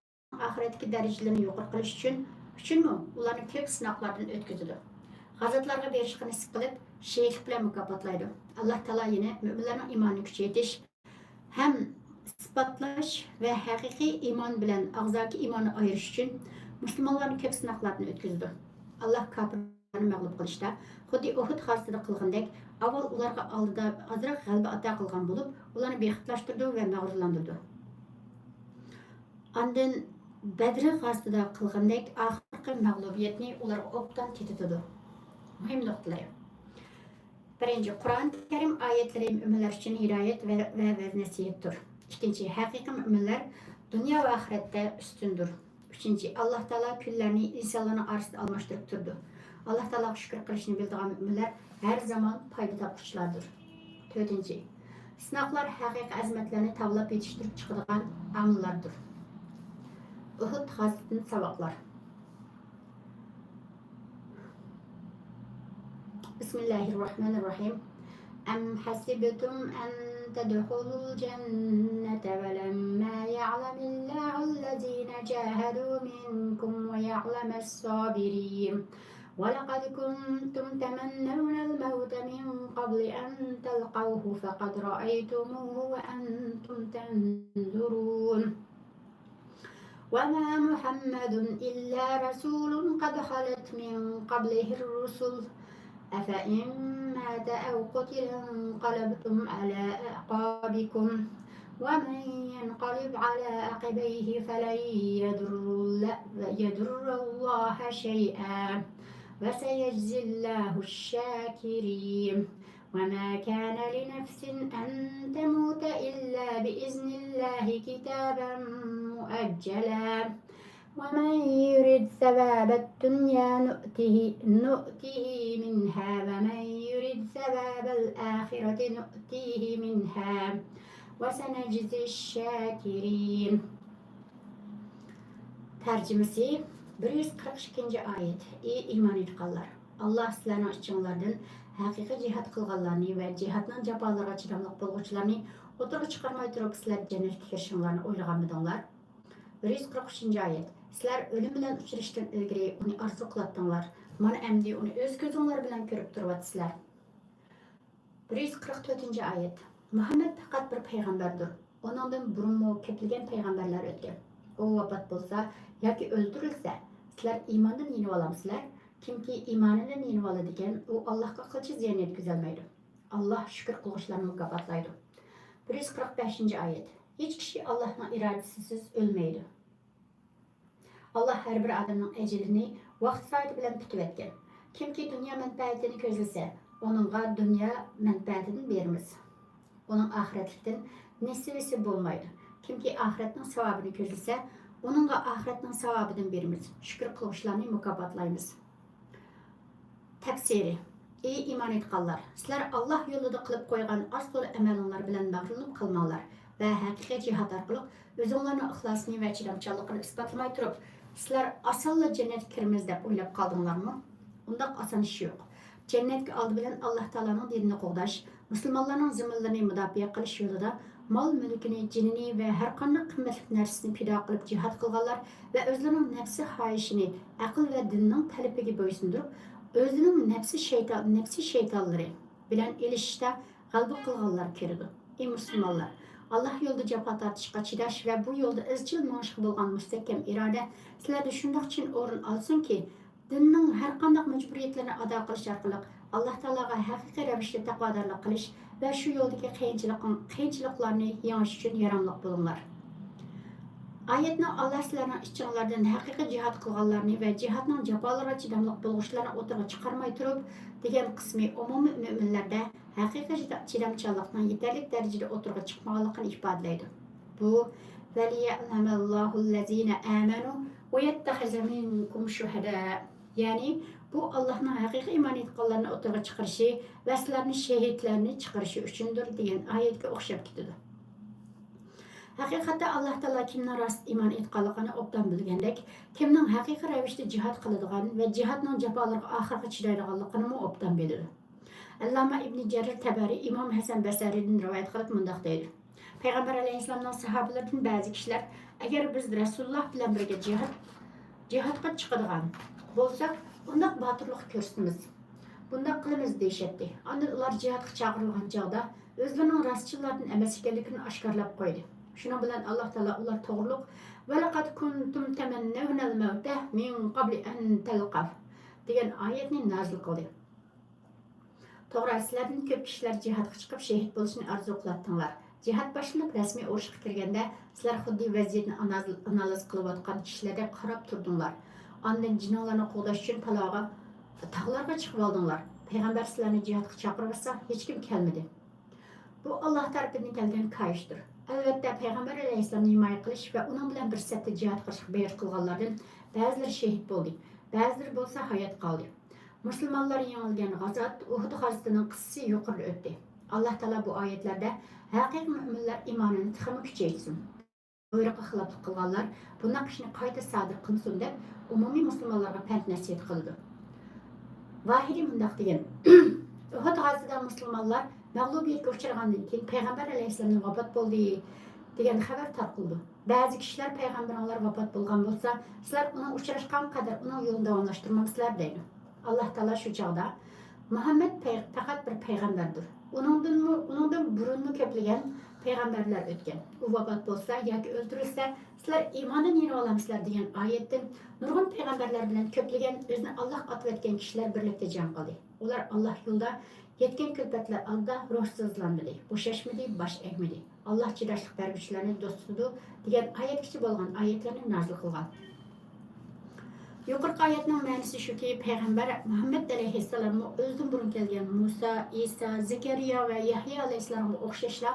ئاخىرەتتىكى دەرىجىلىرىنى يۇقىرى قىلىش ئۈچۈن، ئۈچۈنمۇ ئۇلارنى كۆپ سىناقلاردىن ئۆتكۈزىدۇ. غازاتلارغا بېرىشقا نېسىپ قىلىپ، شېھىتلىك بىلەن مۇكاپاتلايدۇ. ئاللا تائالا يەنە مۆمىنلەرنىڭ ئىمانىنى كۈچەيتىش ھەم ئىسپاتلاش ۋە ھەقىقىي ئىمان بىلەن ئاغزاكى ئىماننى ئايرىش ئۈچۈن مۇسۇلمانلارنى كۆپ سىناقلاردىن ئۆتكۈزىدۇ. ئاللا كاپىرلارنى مەغلۇپ قىلىشتا خۇددى ئۇھۇد غازىتىدە قىلغىنىدەك، ئاۋۋال ئۇلارغا ئالدىدا ئازراق غەلىبە ئاتا قىلغان بولۇپ، ئۇلارنى بىخۇدلاشتۇرىدۇ ۋە مەغرۇرلاندۇرىدۇ. ئاندىن بەدر غازىتىدا قىلغىنىدەك ئاخىرقى مەغلۇبىيەتنى ئۇلارغا ئوبدان تېتىتىدۇ. مۇھىم نۇقتىلىرى. بىرىنچى، قۇرئان كەرىم ئايەتلىرى مۆمىنلەر ئۈچۈن ھىدايەت ۋە، ۋە ۋەز-نەسىھەتتۇر. ئىككىنچى، ھەقىقىي مۆمىنلەر دۇنيا ۋە ئاخىرەتتە ئۈستۈندۇر. ئۈچىنچى، ئاللا تائالا كۈنلەرنى ئىنسانلارنىڭ ئارىسىدا ئالماشتۇرۇپ تۇرىدۇ. ئاللا تائالاغا شۈكۈر قىلىشنى بىلىدىغان مۆمىنلەر ھەر زامان پايدا تاپقۇچىلاردۇر. تۆتىنچى، سىناقلار ھەقىقىي ئەزىمەتلەرنى تاۋلاپ يېتىشتۈرۈپ چىقىدىغان ئامىللاردۇر. ئۇھۇد غازىتىدىن ساۋاقلار. بسم الله الرحمن الرحيم. أم حسبتم أن تدخلوا الجنة ولما يعلم الله الذين جاهدوا منكم ويعلم الصابرين. ولقد كنتم تمنون الموت من قبل أن تلقوه فقد رأيتموه وأنتم تنظرون. وما محمد إلا رسول قد خلت من قبله الرسل أفإن مات أو قتل انقلبتم على أعقابكم ومن ينقلب على عقبيه فلن يضر، يضر الله شيئا وسيجزي الله الشاكرين. وما كان لنفس أن تموت إلا بإذن الله كتابا مؤجلا. ومن يرد ثواب الدنيا نؤته، نؤته منها ومن يرد ثواب الآخرة نؤته منها وسنجزي الشاكرين. تەرجىمىسى، بىر يۈز قىرىق ئىككىنچى ئايەت. ئى ئىمان ئېيتقانلار! ئاللا سىلەرنىڭ ئىچىڭلاردىن ھەقىقىي جىھاد قىلغانلارنى ۋە جىھادنىڭ جاپالىرىغا چىداملىق بولغۇچىلارنى ئوتتۇرىغا چىقارماي تۇرۇپ، سىلەر جەننەتكە كىرىشىڭلارنى ئويلىغانمىدىڭلار؟ بىر يۈز قىرىق ئۈچىنچى ئايەت. سىلەر ئۆلۈم بىلەن ئۇچرىشىشتىن ئىلگىرى ئۇنى ئارزۇ قىلاتتىڭلار. مانا ئەمدى ئۇنى ئۆز كۆزۈڭلار بىلەن كۆرۈپ تۇرۇۋاتىسىلەر. بىر يۈز قىرىق تۆتىنچى ئايەت. مۇھەممەد پەقەت بىر پەيغەمبەردۇر. ئۇنىڭدىن بۇرۇنمۇ كۆپلىگەن پەيغەمبەرلەر ئۆتكەن. ئۇ ۋاپات بولسا ياكى ئۆلتۈرۈلسە، سىلەر ئىماندىن يېنىۋالامسىلەر؟ كىمكى ئىمانىنى يېنىۋالىدىكەن، ئۇ ئاللاھقا قىلچە زىيان يەتكۈزەلمەيدۇ. ئاللاھ شۈكۈر قىلغۇچىلارنى مۇكاپاتلايدۇ. بىر يۈز قىرىق بەشىنچى ئايەت. ھېچ كىشى ئاللاھنىڭ ئىرادىسىسىز ئۆلمەيدۇ. ئاللاھ ھەر بىر ئادەمنىڭ ئەجىلىنى ۋاقتى سائىتى بىلەن پۈتۈۋەتكەن. كىمكى دۇنيا مەنپەئەتىنى كۆزلىسە، ئۇنىڭغا دۇنيا مەنپەئەتىدىن بېرىمىز. ئۇنىڭ ئاخىرەتلىكتىن نېسىۋىسى بولمايدۇ. كىمكى ئاخىرەتنىڭ ساۋابىنى كۆزلىسە، ئۇنىڭغا ئاخىرەتنىڭ ساۋابىدىن بېرىمىز. شۈكۈر قىلغۇچىلارنى مۇكاپاتلايمىز. تەپسىرى. ئى ئىمان ئېيتقانلار! سىلەر ئاللاھ يولىدا قىلىپ قويغان ئاز-تولا ئەمەلىڭلار بىلەن مەغرۇرلىنىپ قالماڭلار ۋە ھەقىقىي جىھاد ئارقىلىق ئۆزۈڭلارنىڭ ئىخلاسىنى ۋە چىدامچانلىقىنى ئىسپاتلىماي تۇرۇپ، سىلەر ئاسانلا جەننەتكە كىرىمىز دەپ ئويلاپ قالدىڭلارمۇ؟ ئۇنداق ئاسان ئىش يوق. جەننەتكە ئالدى بىلەن ئاللاھ تائالانىڭ دىنىنى قوغداش، مۇسۇلمانلارنىڭ زىممىلىرىنى مۇداپىئە قىلىش يولىدا مال-مۈلكىنى، جېنىنى ۋە ھەرقانداق قىممەتلىك نەرسىسىنى پىدا قىلىپ جىھاد قىلغانلار ۋە ئۆزلىرىنىڭ نەپسى خاھىشىنى ئەقىل ۋە دىننىڭ تەلىپىگە بويسۇندۇرۇپ، ئۆزىنىڭ نەپسى شەيتان، نەپسى شەيتانلىرى بىلەن ئېلىشىشتا غەلىبە قىلغانلار كىرىدۇ. ئى مۇسۇلمانلار! ئاللاھ يولىدا جاپا تارتىشقا چىداش ۋە بۇ يولدا ئىزچىل مېڭىشقا بولغان مۇستەھكەم ئىرادە سىلەردە شۇنداق چىن ئورۇن ئالسۇنكى، دىننىڭ ھەرقانداق مەجبۇرىيەتلىرىنى ئادا قىلىش ئارقىلىق ئاللاھ تائالاغا ھەقىقىي رەۋىشتە تەقۋادارلىق قىلىش ۋە شۇ يولدىكى قىيىنچىلىق، قىيىنچىلىقلارنى يېڭىش ئۈچۈن ياراملىق بولۇڭلار. ئايەتنىڭ «ئاللاھ سىلەرنىڭ ئىچىڭلاردىن ھەقىقىي جىھاد قىلغانلارنى ۋە جىھادنىڭ جاپالىرىغا چىداملىق بولغۇچىلارنى ئوتتۇرىغا چىقارماي تۇرۇپ» دېگەن قىسمى ئومۇمىي مۆمىنلەردە ھەقىقىي چىدا-، چىدامچانلىقنىڭ يېتەرلىك دەرىجىدە ئوتتۇرىغا چىقمىغانلىقىنى ئىپادىلەيدۇ. بۇ «وليعلم الله الذين آمنوا ويتخذ منكم شهداء»، يەنى بۇ ئاللاھنىڭ ھەقىقىي ئىمان ئېيتقانلارنى ئوتتۇرىغا چىقىرىشى ۋە سىلەرنى شېھىتلەرنى چىقىرىشى ئۈچۈندۇر دېگەن ئايەتكە ئوخشاپ كېتىدۇ. ھەقىقەتتە ئاللاھ تائالا كىمنىڭ راست ئىمان ئېيتقانلىقىنى ئوبدان بىلگەندەك، كىمنىڭ ھەقىقىي رەۋىشتە جىھاد قىلىدىغان ۋە جىھادنىڭ جاپالىرىغا ئاخىرغا چىدايدىغانلىقىنىمۇ ئوبدان بىلىدۇ. ئەللامە ئىبنى جەرىر تەبەرى ئىمام ھەسەن بەسرىدىن رىۋايەت قىلىپ مۇنداق دەيدۇ: پەيغەمبەر ئەلەيھىسسالامنىڭ ساھابىلىرىدىن بەزى كىشىلەر، ئەگەر بىز رەسۇلۇللاھ بىلەن بىرگە جىھاد، جىھادقا چىقىدىغان بولساق، ئۇنداق باتۇرلۇق كۆرسىتىمىز، بۇنداق قىلىمىز دېيىشەتتى. ئاندىن ئۇلار جىھادقا چاقىرىلغان چاغدا ئۆزلىرىنىڭ راستچىللاردىن ئەمەس ئىكەنلىكىنى ئاشكارىلاپ قويدى. شۇنىڭ بىلەن ئاللاھ تائالا ئۇلار توغرۇلۇق «ولقد كنتم تمنون الموت من قبل أن تلقوه» دېگەن ئايەتنى نازىل قىلدى. توغرا، سىلەردىن كۆپ كىشىلەر جىھادقا چىقىپ شېھىت بولۇشنى ئارزۇ قىلاتتىڭلار. جىھاد باشلىنىپ رەسمىي ئۇرۇشقا كىرگەندە، سىلەر خۇددى ۋەزىيەتنى ئاناز-، ئانالىز قىلىۋاتقان كىشىلەردەك قاراپ تۇردۇڭلار. ئاندىن جېنىڭلارنى قوغداش ئۈچۈن تالاغا، تاغلارغا چىقىۋالدىڭلار. پەيغەمبەر سىلەرنى جىھادقا چاقىرىۋاتسا، ھېچكىم كەلمىدى. بۇ، ئاللاھ تەرىپىدىن كەلگەن كايىشتۇر. ئەلۋەتتە، پەيغەمبەر ئەلەيھىسسالامنى ھىمايە قىلىش ۋە ئۇنىڭ بىلەن بىر سەپتە جىھاد قىلىشقا بەيئەت قىلغانلاردىن بەزىلىرى شېھىت بولدى، بەزىلىرى بولسا ھايات قالدى. مۇسۇلمانلار يېڭىلگەن غازات ئۇھۇد غازىتىنىڭ قىسسىسى يۇقىرىدا ئۆتتى. ئاللاھ تائالا بۇ ئايەتلەردە ھەقىقىي مۆمىنلەر ئىمانىنى تېخىمۇ كۈچەيتسۇن، بۇيرۇققا خىلاپلىق قىلغانلار بۇنداق ئىشنى قايتا سادىر قىلمىسۇن دەپ ئۇمۇمىي مۇسۇلمانلارغا پەند نەسىھەت قىلىدۇ. ۋاھىدى مۇنداق دېگەن: ئۇھۇد غازىتىدا مۇسۇلمانلار مەغلۇبىيەتكە ئۇچرىغاندىن كېيىن پەيغەمبەر ئەلەيھىسسالام ۋاپات بولدى دېگەن خەۋەر تارقىلىدۇ. بەزى كىشىلەر پەيغەمبىرىڭلار ۋاپات بولغان بولسا، سىلەر ئۇنىڭ ئۇچراشقان قەدەر ئۇنىڭ يولىنى داۋاملاشتۇرمامسىلەر دەيدۇ. ئاللاھ تائالا شۇ چاغدا مۇھەممەد پەي-، پەقەت بىر پەيغەمبەردۇر. ئۇنىڭدىنمۇ، ئۇنىڭدىن بۇرۇنمۇ كۆپلىگەن پەيغەمبەرلەر ئۆتكەن. ئۇ ۋاپات بولسا ياكى ئۆلتۈرۈلسە، سىلەر ئىماندىن يېنىۋالامسىلەر دېگەن ئايەتتىن نۇرغۇن پەيغەمبەرلەر بىلەن كۆپلىگەن ئۆزىنى ئاللاھقا ئاتىۋەتكەن كىشىلەر بىرلىكتە جەڭ قىلدى. ئۇلار ئاللاھ يولىدا يەتكەن كۈلپەتلەر ئالدىدا روھسىزلاندى، بوشاشمىدى، باش ئەگمىدى. ئاللاھ چىداشلىق بەرگۈچىلەرنى دوست تۇتىدۇ دېگەن ئايەتكىچە بولغان ئايەتلەرنى نازىل قىلغان. يۇقىرىقى ئايەتنىڭ مەنىسى شۇكى، پەيغەمبەر مۇھەممەد ئەلەيھىسسالاممۇ ئۆزىدىن بۇرۇن كەلگەن مۇسا، ئىسا، زەكەرىيا ۋە يەھيا ئەلەيھىسسالامغا ئوخشاشلا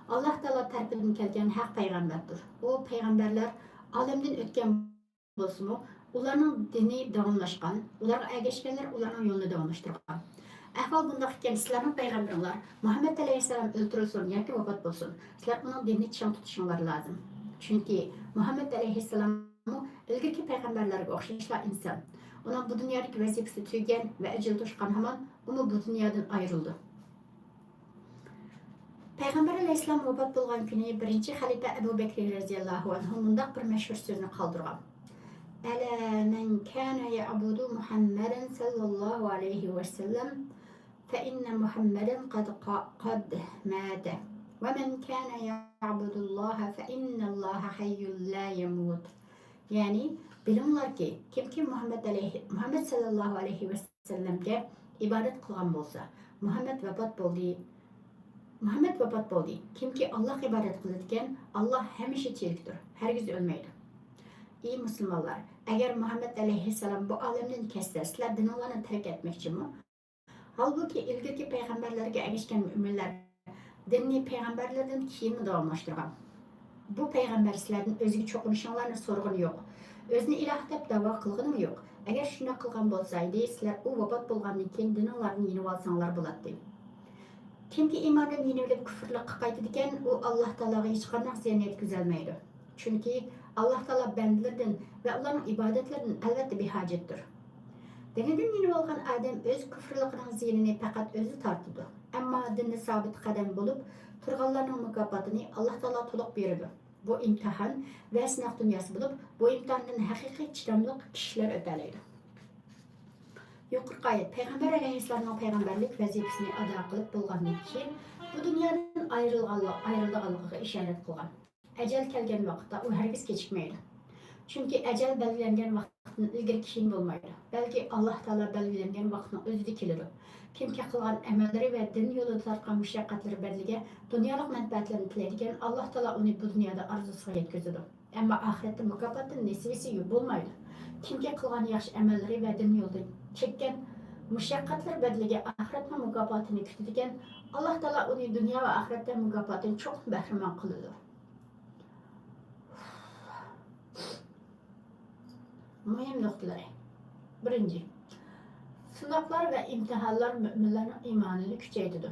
ئاللاھ تائالا تەرىپىدىن كەلگەن ھەق پەيغەمبەردۇر. ئۇ پەيغەمبەرلەر ئالەمدىن ئۆتكەن بولسىمۇ، ئۇلارنىڭ دىنى داۋاملاشقان، ئۇلارغا ئەگەشكەنلەر ئۇلارنىڭ يولىنى داۋاملاشتۇرغان. ئەھۋال بۇنداق ئىكەن، سىلەرنىڭ پەيغەمبىرىڭلار مۇھەممەد ئەلەيھىسسالام ئۆلتۈرۈلسۇن ياكى ۋاپات بولسۇن، سىلەر ئۇنىڭ دىنىنى چىڭ تۇتۇشۇڭلار لازىم. چۈنكى مۇھەممەد ئەلەيھىسسالاممۇ ئىلگىرىكى پەيغەمبەرلەرگە ئوخشاشلا ئىنسان. ئۇنىڭ بۇ دۇنيادىكى ۋەزىپىسى تۈگىگەن ۋە ئەجىلى توشقان ھامان ئۇمۇ بۇ دۇنيادىن ئايرىلىدۇ. پەيغەمبەر ئەلەيھىسسالام ۋاپات بولغان كۈنى بىرىنچى خەلىپە ئەبۇ بەكرى رەزىياللاھۇ ئەنھۇ مۇنداق بىر مەشھۇر سۆزنى قالدۇرغان: ألا من كان يعبد محمدا صلى الله عليه وسلم فإن محمدا قد، قد مات، ومن كان يعبد الله فإن الله حي لا يموت. يەنى، بىلىڭلاركى، كىمكى مۇھەممەد ئەلەيھى، مۇھەممەد سەللەللاھۇ ئەلەيھى ۋەسەللەمگە ئىبادەت قىلغان بولسا، مۇھەممەد ۋاپات بولدى، مۇھەممەد ۋاپات بولدى. كىمكى ئاللاھقا ئىبادەت قىلىدىكەن، ئاللاھ ھەمىشە تىرىكتۇر، ھەرگىز ئۆلمەيدۇ. ئى مۇسۇلمانلار، ئەگەر مۇھەممەد ئەلەيھىسسالام بۇ ئالەمدىن كەتسە، سىلەر دىنىڭلارنى تەرك ئەتمەكچىمۇ؟ ھالبۇكى، ئىلگىرىكى پەيغەمبەرلەرگە ئەگەشكەن مۆمىنلەر دىننى پەيغەمبەرلىرىدىن كېيىنمۇ داۋاملاشتۇرغان. بۇ پەيغەمبەر سىلەردىن ئۆزىگە چوقۇنۇشۇڭلارنى سورىغىنى يوق، ئۆزىنى ئىلاھ دەپ داۋا قىلغىنىمۇ يوق. ئەگەر شۇنداق قىلغان بولسا ئىدى، سىلەر ئۇ ۋاپات بولغاندىن كېيىن دىنىڭلاردىن يېنىۋالساڭلار بولاتتى. كىمكى ئىماندىن يېنىۋېلىپ كۇفرلۇققا قايتىدىكەن، ئۇ ئاللاھ تائالاغا ھېچقانداق زىيان يەتكۈزەلمەيدۇ. چۈنكى ئاللاھ تائالا بەندىلىرىدىن ۋە ئۇلارنىڭ ئىبادەتلىرىدىن ئەلۋەتتە بىھاجەتتۇر. دىنىدىن يېنىۋالغان ئادەم ئۆز كۇفرلۇقىنىڭ زىيىنىنى پەقەت ئۆزى تارتىدۇ. ئەمما دىندا سابىت قەدەم بولۇپ تۇرغانلارنىڭ مۇكاپاتىنى ئاللاھ تائالا تولۇق بېرىدۇ. بۇ ئىمتىھان ۋە سىناق دۇنياسى بولۇپ، بۇ ئىمتىھاندىن ھەقىقىي چىداملىق كىشىلەر ئۆتەلەيدۇ. يۇقىرىقى ئايەت پەيغەمبەر ئەلەيھىسسالامنىڭ پەيغەمبەرلىك ۋەزىپىسىنى ئادا قىلىپ بولغاندىن كېيىن، بۇ دۇنيادىن ئايرىلغانلىق-، ئايرىلىدىغانلىقىغا ئىشارەت قىلغان. ئەجەل كەلگەن ۋاقىتتا ئۇ ھەرگىز كېچىكمەيدۇ. چۈنكى ئەجەل بەلگىلەنگەن ۋاقىتتىن ئىلگىرى كېيىن بولمايدۇ، بەلكى ئاللاھ تائالا بەلگىلەنگەن ۋاقىتنىڭ ئۆزىدە كېلىدۇ. كىمكى قىلغان ئەمەللىرى ۋە دىن يولىدا تارتقان مۇشەققەتلىرى بەدىلىگە دۇنيالىق مەنپەئەتلەرنى تىلەيدىكەن، ئاللاھ تائالا ئۇنى بۇ دۇنيادا ئارزۇسىغا يەتكۈزىدۇ. ئەمما ئاخىرەتتە مۇكاپاتتىن نېسىۋىسى بولمايدۇ. كىمكى قىلغان ياخشى ئەمەللىرى ۋە دىن يولىدا چەككەن مۇشەققەتلىرى بەدىلىگە ئاخىرەتنىڭ مۇكاپاتىنى كۈتىدىكەن، ئاللاھ تائالا ئۇنى دۇنيا ۋە ئاخىرەتتە مۇكاپاتتىن چوقۇم بەھرىمەن قىلىدۇ. مۇھىم نۇقتىلىرى. بىرىنچى، سىناقلار ۋە ئىمتىھانلار مۆمىنلەرنىڭ ئىمانىنى كۈچەيتىدۇ.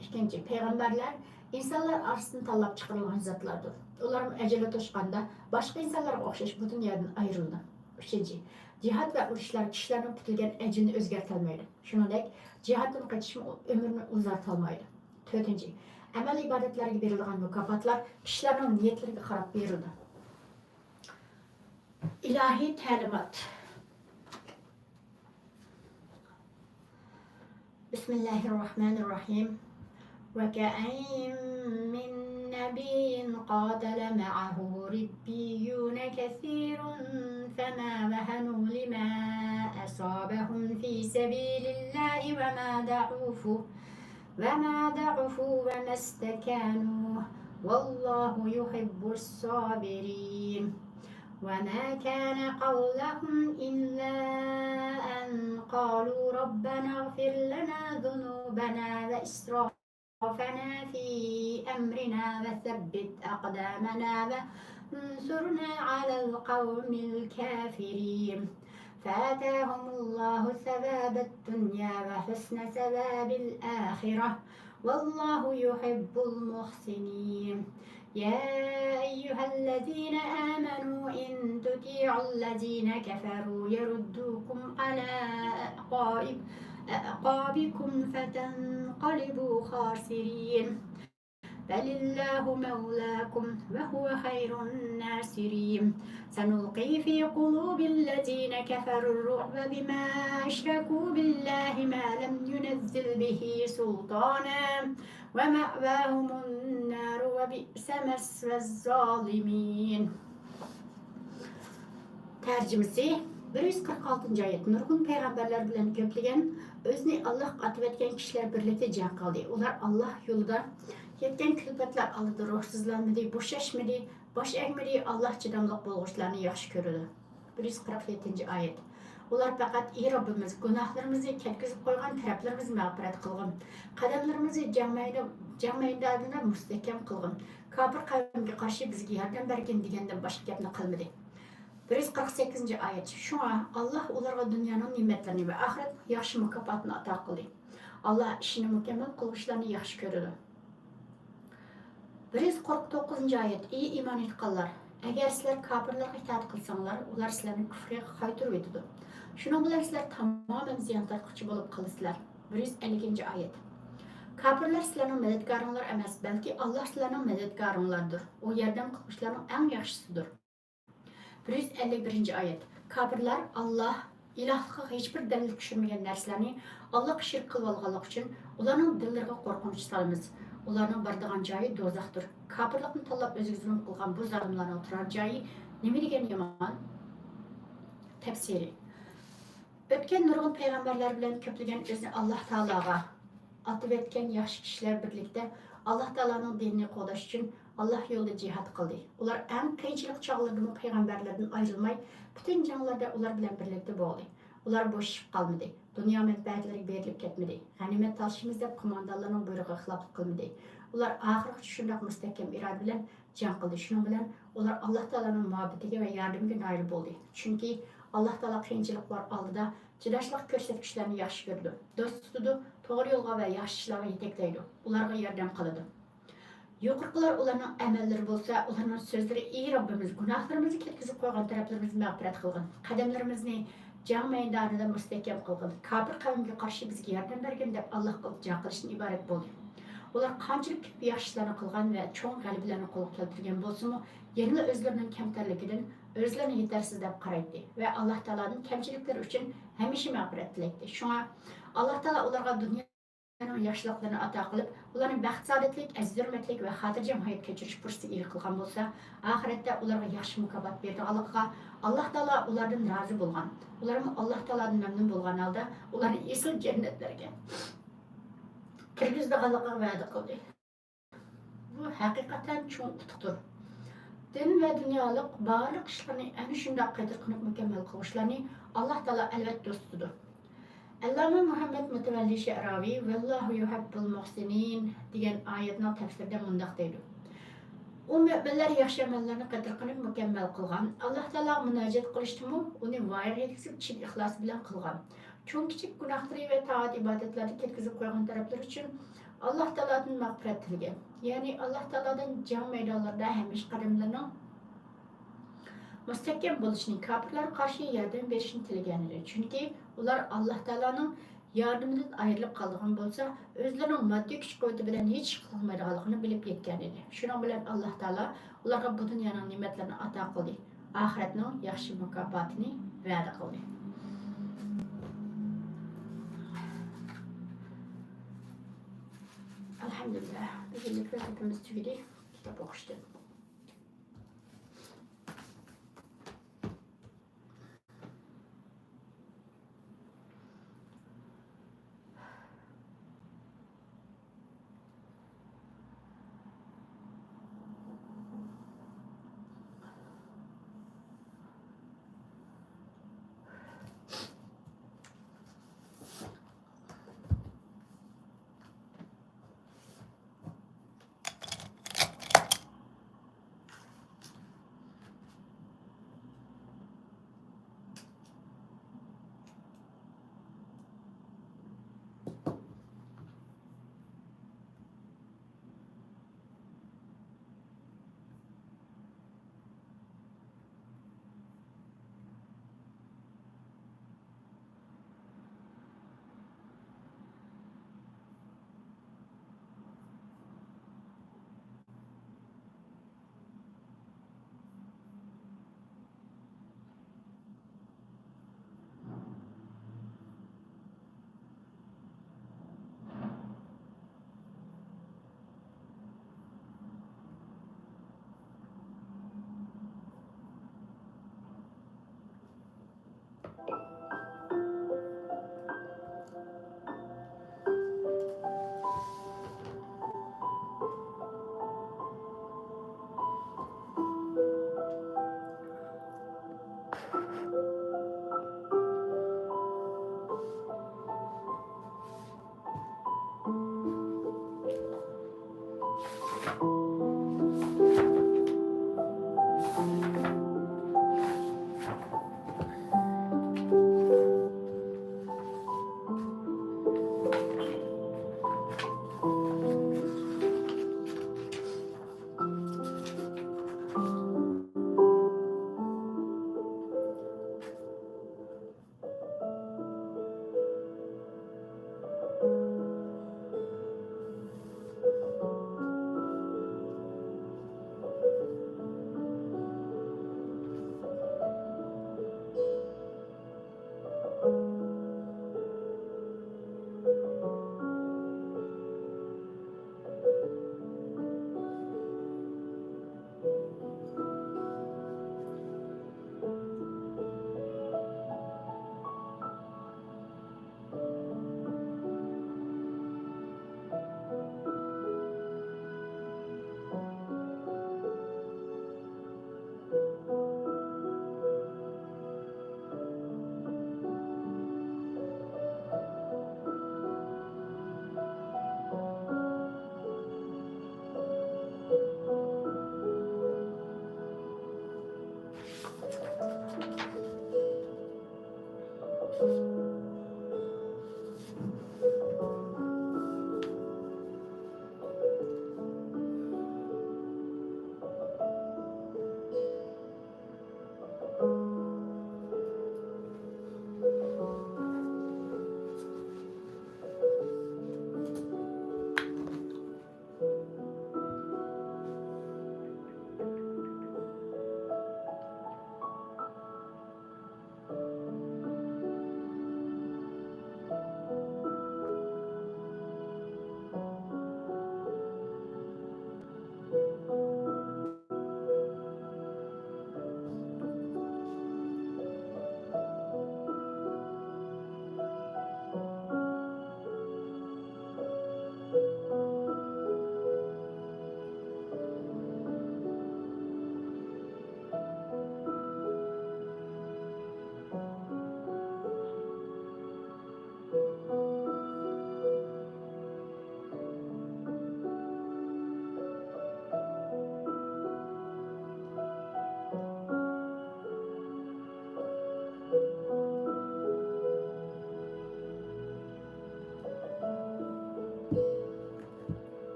ئىككىنچى، پەيغەمبەرلەر ئىنسانلار ئارىسىدىن تاللاپ چىقىرىلغان زاتلاردۇر. ئۇلارمۇ ئەجىلى توشقاندا باشقا ئىنسانلارغا ئوخشاش بۇ دۇنيادىن ئايرىلىدۇ. ئۈچىنچى، جىھاد ۋە ئۇرۇشلار كىشىلەرنىڭ پۈتۈلگەن ئەجىلىنى ئۆزگەرتەلمەيدۇ. شۇنىڭدەك، جىھادتىن قېچىشمۇ ئۆمۈرنى ئۇزارتالمايدۇ. تۆتىنچى، ئەمەل ئىبادەتلەرگە بېرىلىدىغان مۇكاپاتلار كىشىلەرنىڭ نىيەتلىرىگە قاراپ بېرىلىدۇ. ئىلاھىي تەلىمات. بسم الله الرحمن الرحيم. وكأين من نبي قاتل معه ربيون كثير فما وهنوا لما أصابهم في سبيل الله وما ضعفوا وما ضعفوا وما استكانوا والله يحب الصابرين. وما كان قولهم إلا أن قالوا ربنا اغفر لنا ذنوبنا وإسرافنا في أمرنا وثبت أقدامنا وانصرنا على القوم الكافرين. فآتاهم الله ثواب الدنيا وحسن ثواب الآخرة والله يحب المحسنين. يا أيها الذين آمنوا إن تطيعوا الذين كفروا يردوكم على أعقاب-، أعقابكم فتنقلبوا خاسرين. بل الله مولاكم وهو خير الناصرين. سنلقي في قلوب الذين كفروا الرعب بما أشركوا بالله ما لم ينزل به سلطانا ومأواهم النار وبئس مثوى الظالمين. تەرجىمىسى، بىر يۈز قىرىق ئالتىنچى ئايەت. نۇرغۇن پەيغەمبەرلەر بىلەن كۆپلىگەن ئۆزىنى ئاللاھقا ئاتىۋەتكەن كىشىلەر بىرلىكتە جەڭ قىلدى. ئۇلار ئاللاھ يولىدا يەتكەن كۈلپەتلەر ئالدىدا روھسىزلانمىدى، بوشاشمىدى، باش ئەگمىدى. ئاللاھ چىداملىق بولغۇچىلارنى ياخشى كۆرىدۇ. بىر يۈز قىرىق يەتتىنچى ئايەت. ئۇلار پەقەت، ئى رەببىمىز، گۇناھلىرىمىزنى كەتكۈزۈپ قويغان تەرەپلىرىمىزنى مەغپىرەت قىلغىن، قەدەملىرىمىزنى جەڭ مەيدا-، جەڭ مەيدانىدا مۇستەھكەم قىلغىن، كاپىر قەۋمگە قارشى بىزگە ياردەم بەرگىن دېگەندىن باشقا گەپنى قىلمىدى. بىر يۈز قىرىق سەككىزىنچى ئايەت. شۇڭا ئاللاھ ئۇلارغا دۇنيانىڭ نېمەتلىرىنى ۋە ئاخىرەتنىڭ ياخشى مۇكاپاتىنى ئاتا قىلدى. ئاللاھ ئىشىنى مۇكەممەل قىلغۇچىلارنى ياخشى كۆرىدۇ. بىر يۈز قىرىق توققۇزىنچى ئايەت. ئى ئىمان ئېيتقانلار! ئەگەر سىلەر كاپىرلارغا ئىتائەت قىلساڭلار، ئۇلار سىلەرنى كۇفرىغا قايتۇرۇۋېتىدۇ. شۇنىڭ بىلەن سىلەر تامامەن زىيان تارتقۇچى بولۇپ قالىسىلەر. بىر يۈز ئەللىكىنچى ئايەت. كاپىرلار سىلەرنىڭ مەدەتكارىڭلار ئەمەس، بەلكى ئاللاھ سىلەرنىڭ مەدەتكارىڭلاردۇر. ئۇ ياردەم قىلغۇچىلارنىڭ ئەڭ ياخشىسىدۇر. بىر يۈز ئەللىك بىرىنچى ئايەت. كاپىرلار ئاللاھ ئىلاھلىقىغا ھېچبىر دەلىل چۈشۈرمىگەن نەرسىلەرنى ئاللاھقا شېرىك قىلىۋالغانلىقى ئۈچۈن ئۇلارنىڭ دىللىرىغا قورقۇنچ سالىمىز. ئۇلارنىڭ بارىدىغان جايى دوزاختۇر. كاپىرلىقنى تاللاپ ئۆزىگە زۇلۇم قىلغان بۇ زالىملارنىڭ تۇرار جايى نېمە دېگەن يامان! تەپسىرى. ئۆتكەن نۇرغۇن پەيغەمبەرلەر بىلەن كۆپلىگەن ئۆزىنى ئاللاھ تائالاغا ئاتىۋەتكەن ياخشى كىشىلەر بىرلىكتە ئاللاھ تائالانىڭ دىنىنى قوغداش ئۈچۈن ئاللاھ يولىدا جىھاد قىلدى. ئۇلار ئەڭ قىيىنچىلىق چاغلىرىدىمۇ پەيغەمبەرلىرىدىن ئايرىلماي، پۈتۈن جەڭلەردە ئۇلار بىلەن بىرلىكتە بولدى. ئۇلار بوشىشىپ قالمىدى. دۇنيا مەنپەئەتلىرىگە بېرىلىپ كەتمىدى. غەنىيمەت تالىشىمىز دەپ قوماندانلىرىنىڭ بۇيرۇقىغا خىلاپلىق قىلمىدى. ئۇلار ئاخىرغىچە شۇنداق مۇستەھكەم ئىرادە بىلەن جەڭ قىلدى. شۇنىڭ بىلەن ئۇلار ئاللاھ تائالانىڭ مۇھەببىتىگە ۋە ياردىمىگە نائىل بولدى. چۈنكى ئاللاھ تائالا قىيىنچىلىقلار ئالدىدا چىداشلىق كۆرسەتكۈچىلەرنى ياخشى كۆرىدۇ، دوست تۇتىدۇ، توغرا يولغا ۋە ياخشى ئىشلارغا يېتەكلەيدۇ، ئۇلارغا ياردەم قىلىدۇ. يۇقىرىقىلار ئۇلارنىڭ ئەمەللىرى بولسا، ئۇلارنىڭ سۆزلىرى، ئى رەببىمىز، گۇناھلىرىمىزنى كەتكۈزۈپ قويغان تەرەپلىرىمىزنى مەغپىرەت قىلغىن، قەدەملىرىمىزنى جەڭ مەيدانىدا مۇستەھكەم قىلغىن، كاپىر قەۋمگە قارشى بىزگە ياردەم بەرگىن دەپ ئاللاھقا ئىلتىجا قىلىشتىن ئىبارەت بولدى. ئۇلار قانچىلىك كۆپ ياخشى ئىشلارنى قىلغان ۋە چوڭ غەلىبىلەرنى قولغا كەلتۈرگەن بولسىمۇ، يەنىلا ئۆزلىرىنىڭ كەمتەرلىكىدىن ئۆزلىرىنى يېتەرسىز دەپ قارايتتى ۋە ئاللاھ تائالادىن كەمچىلىكلىرى ئۈچۈن ھەمىشە مەغپىرەت تىلەيتتى. شۇڭا ئاللاھ تائالا ئۇلارغا دۇنيا ياخشىلىقلىرىنى ئاتا قىلىپ، ئۇلارنى بەخت-سائادەتلىك، ئەزىز-ھۆرمەتلىك ۋە خاتىرجەم ھايات كەچۈرۈش پۇرسىتىگە ئىگە قىلغان بولسا، ئاخىرەتتە ئۇلارغا ياخشى مۇكاپات بېرىدىغانلىقىغا ئاللاھ تائالا ئۇلاردىن رازى بولغان، ئۇلارمۇ ئاللاھ تائالادىن مەمنۇن بولغان ھالدا ئۇلارنى ئېسىل جەننەتلەرگە كىرگۈزىدىغانلىقىغا ۋەدە قىلدى. بۇ ھەقىقەتەن چوڭ ئۇتۇقتۇر. دىن ۋە دۇنيالىق بارلىق ئىشلارنى ئەنە شۇنداق قېتىرقىنىپ مۇكەممەل قىلغۇچىلارنى ئاللاھ تائالا ئەلۋەتتە دوست تۇتىدۇ. ئەللامە مۇھەممەد مۇتەۋەللى شەئراۋى «ۋەللاھۇ يۇھىببۇل مۇھسىنىن» دېگەن ئايەتنىڭ تەپسىرىدە مۇنداق دەيدۇ: ئۇ مۆمىنلەر ياخشى ئەمەللەرنى قېتىرقىنىپ مۇكەممەل قىلغان، ئاللاھ تائالاغا مۇناجات قىلىشنىمۇ ئۇنى ۋايىغا يەتكۈزۈپ چىن ئىخلاس بىلەن قىلغان. چوڭ-كىچىك گۇناھلىرى ۋە تائەت-ئىبادەتلەردىن كەتكۈزۈپ قويغان تەرەپلىرى ئۈچۈن ئاللاھ تائالادىن مەغپىرەت تىلىگەن. يەنى ئاللاھ تائالادىن جەڭ مەيدانلىرىدا ھەمىشە قەدەملىرىنىڭ مۇستەھكەم بولۇشىنى، كاپىرلارغا قارشى ياردەم بېرىشىنى تىلىگەنىدى. چۈنكى ئۇلار ئاللاھ تائالانىڭ ياردىمىدىن ئايرىلىپ قالىدىغان بولسا، ئۆزلىرىنىڭ ماددىي كۈچ-قۇۋۋىتى بىلەن ھېچ ئىش قىلالمايدىغانلىقىنى بىلىپ يەتكەنىدى. شۇنىڭ بىلەن ئاللاھ تائالا ئۇلارغا بۇ دۇنيانىڭ نېمەتلىرىنى ئاتا قىلدى، ئاخىرەتنىڭ ياخشى مۇكاپاتىنى ۋەدە قىلدى. ئەلھەمدۇلىللاھ، بۈگۈنلۈك ۋەزىپىمىز تۈگىدى كىتاب ئوقۇشتىن.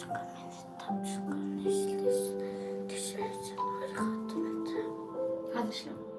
تاپشۇرغان ئىشلىرى تەكشۈرۈشتىن ئايرىغان. ھازىر ئىشلەپ.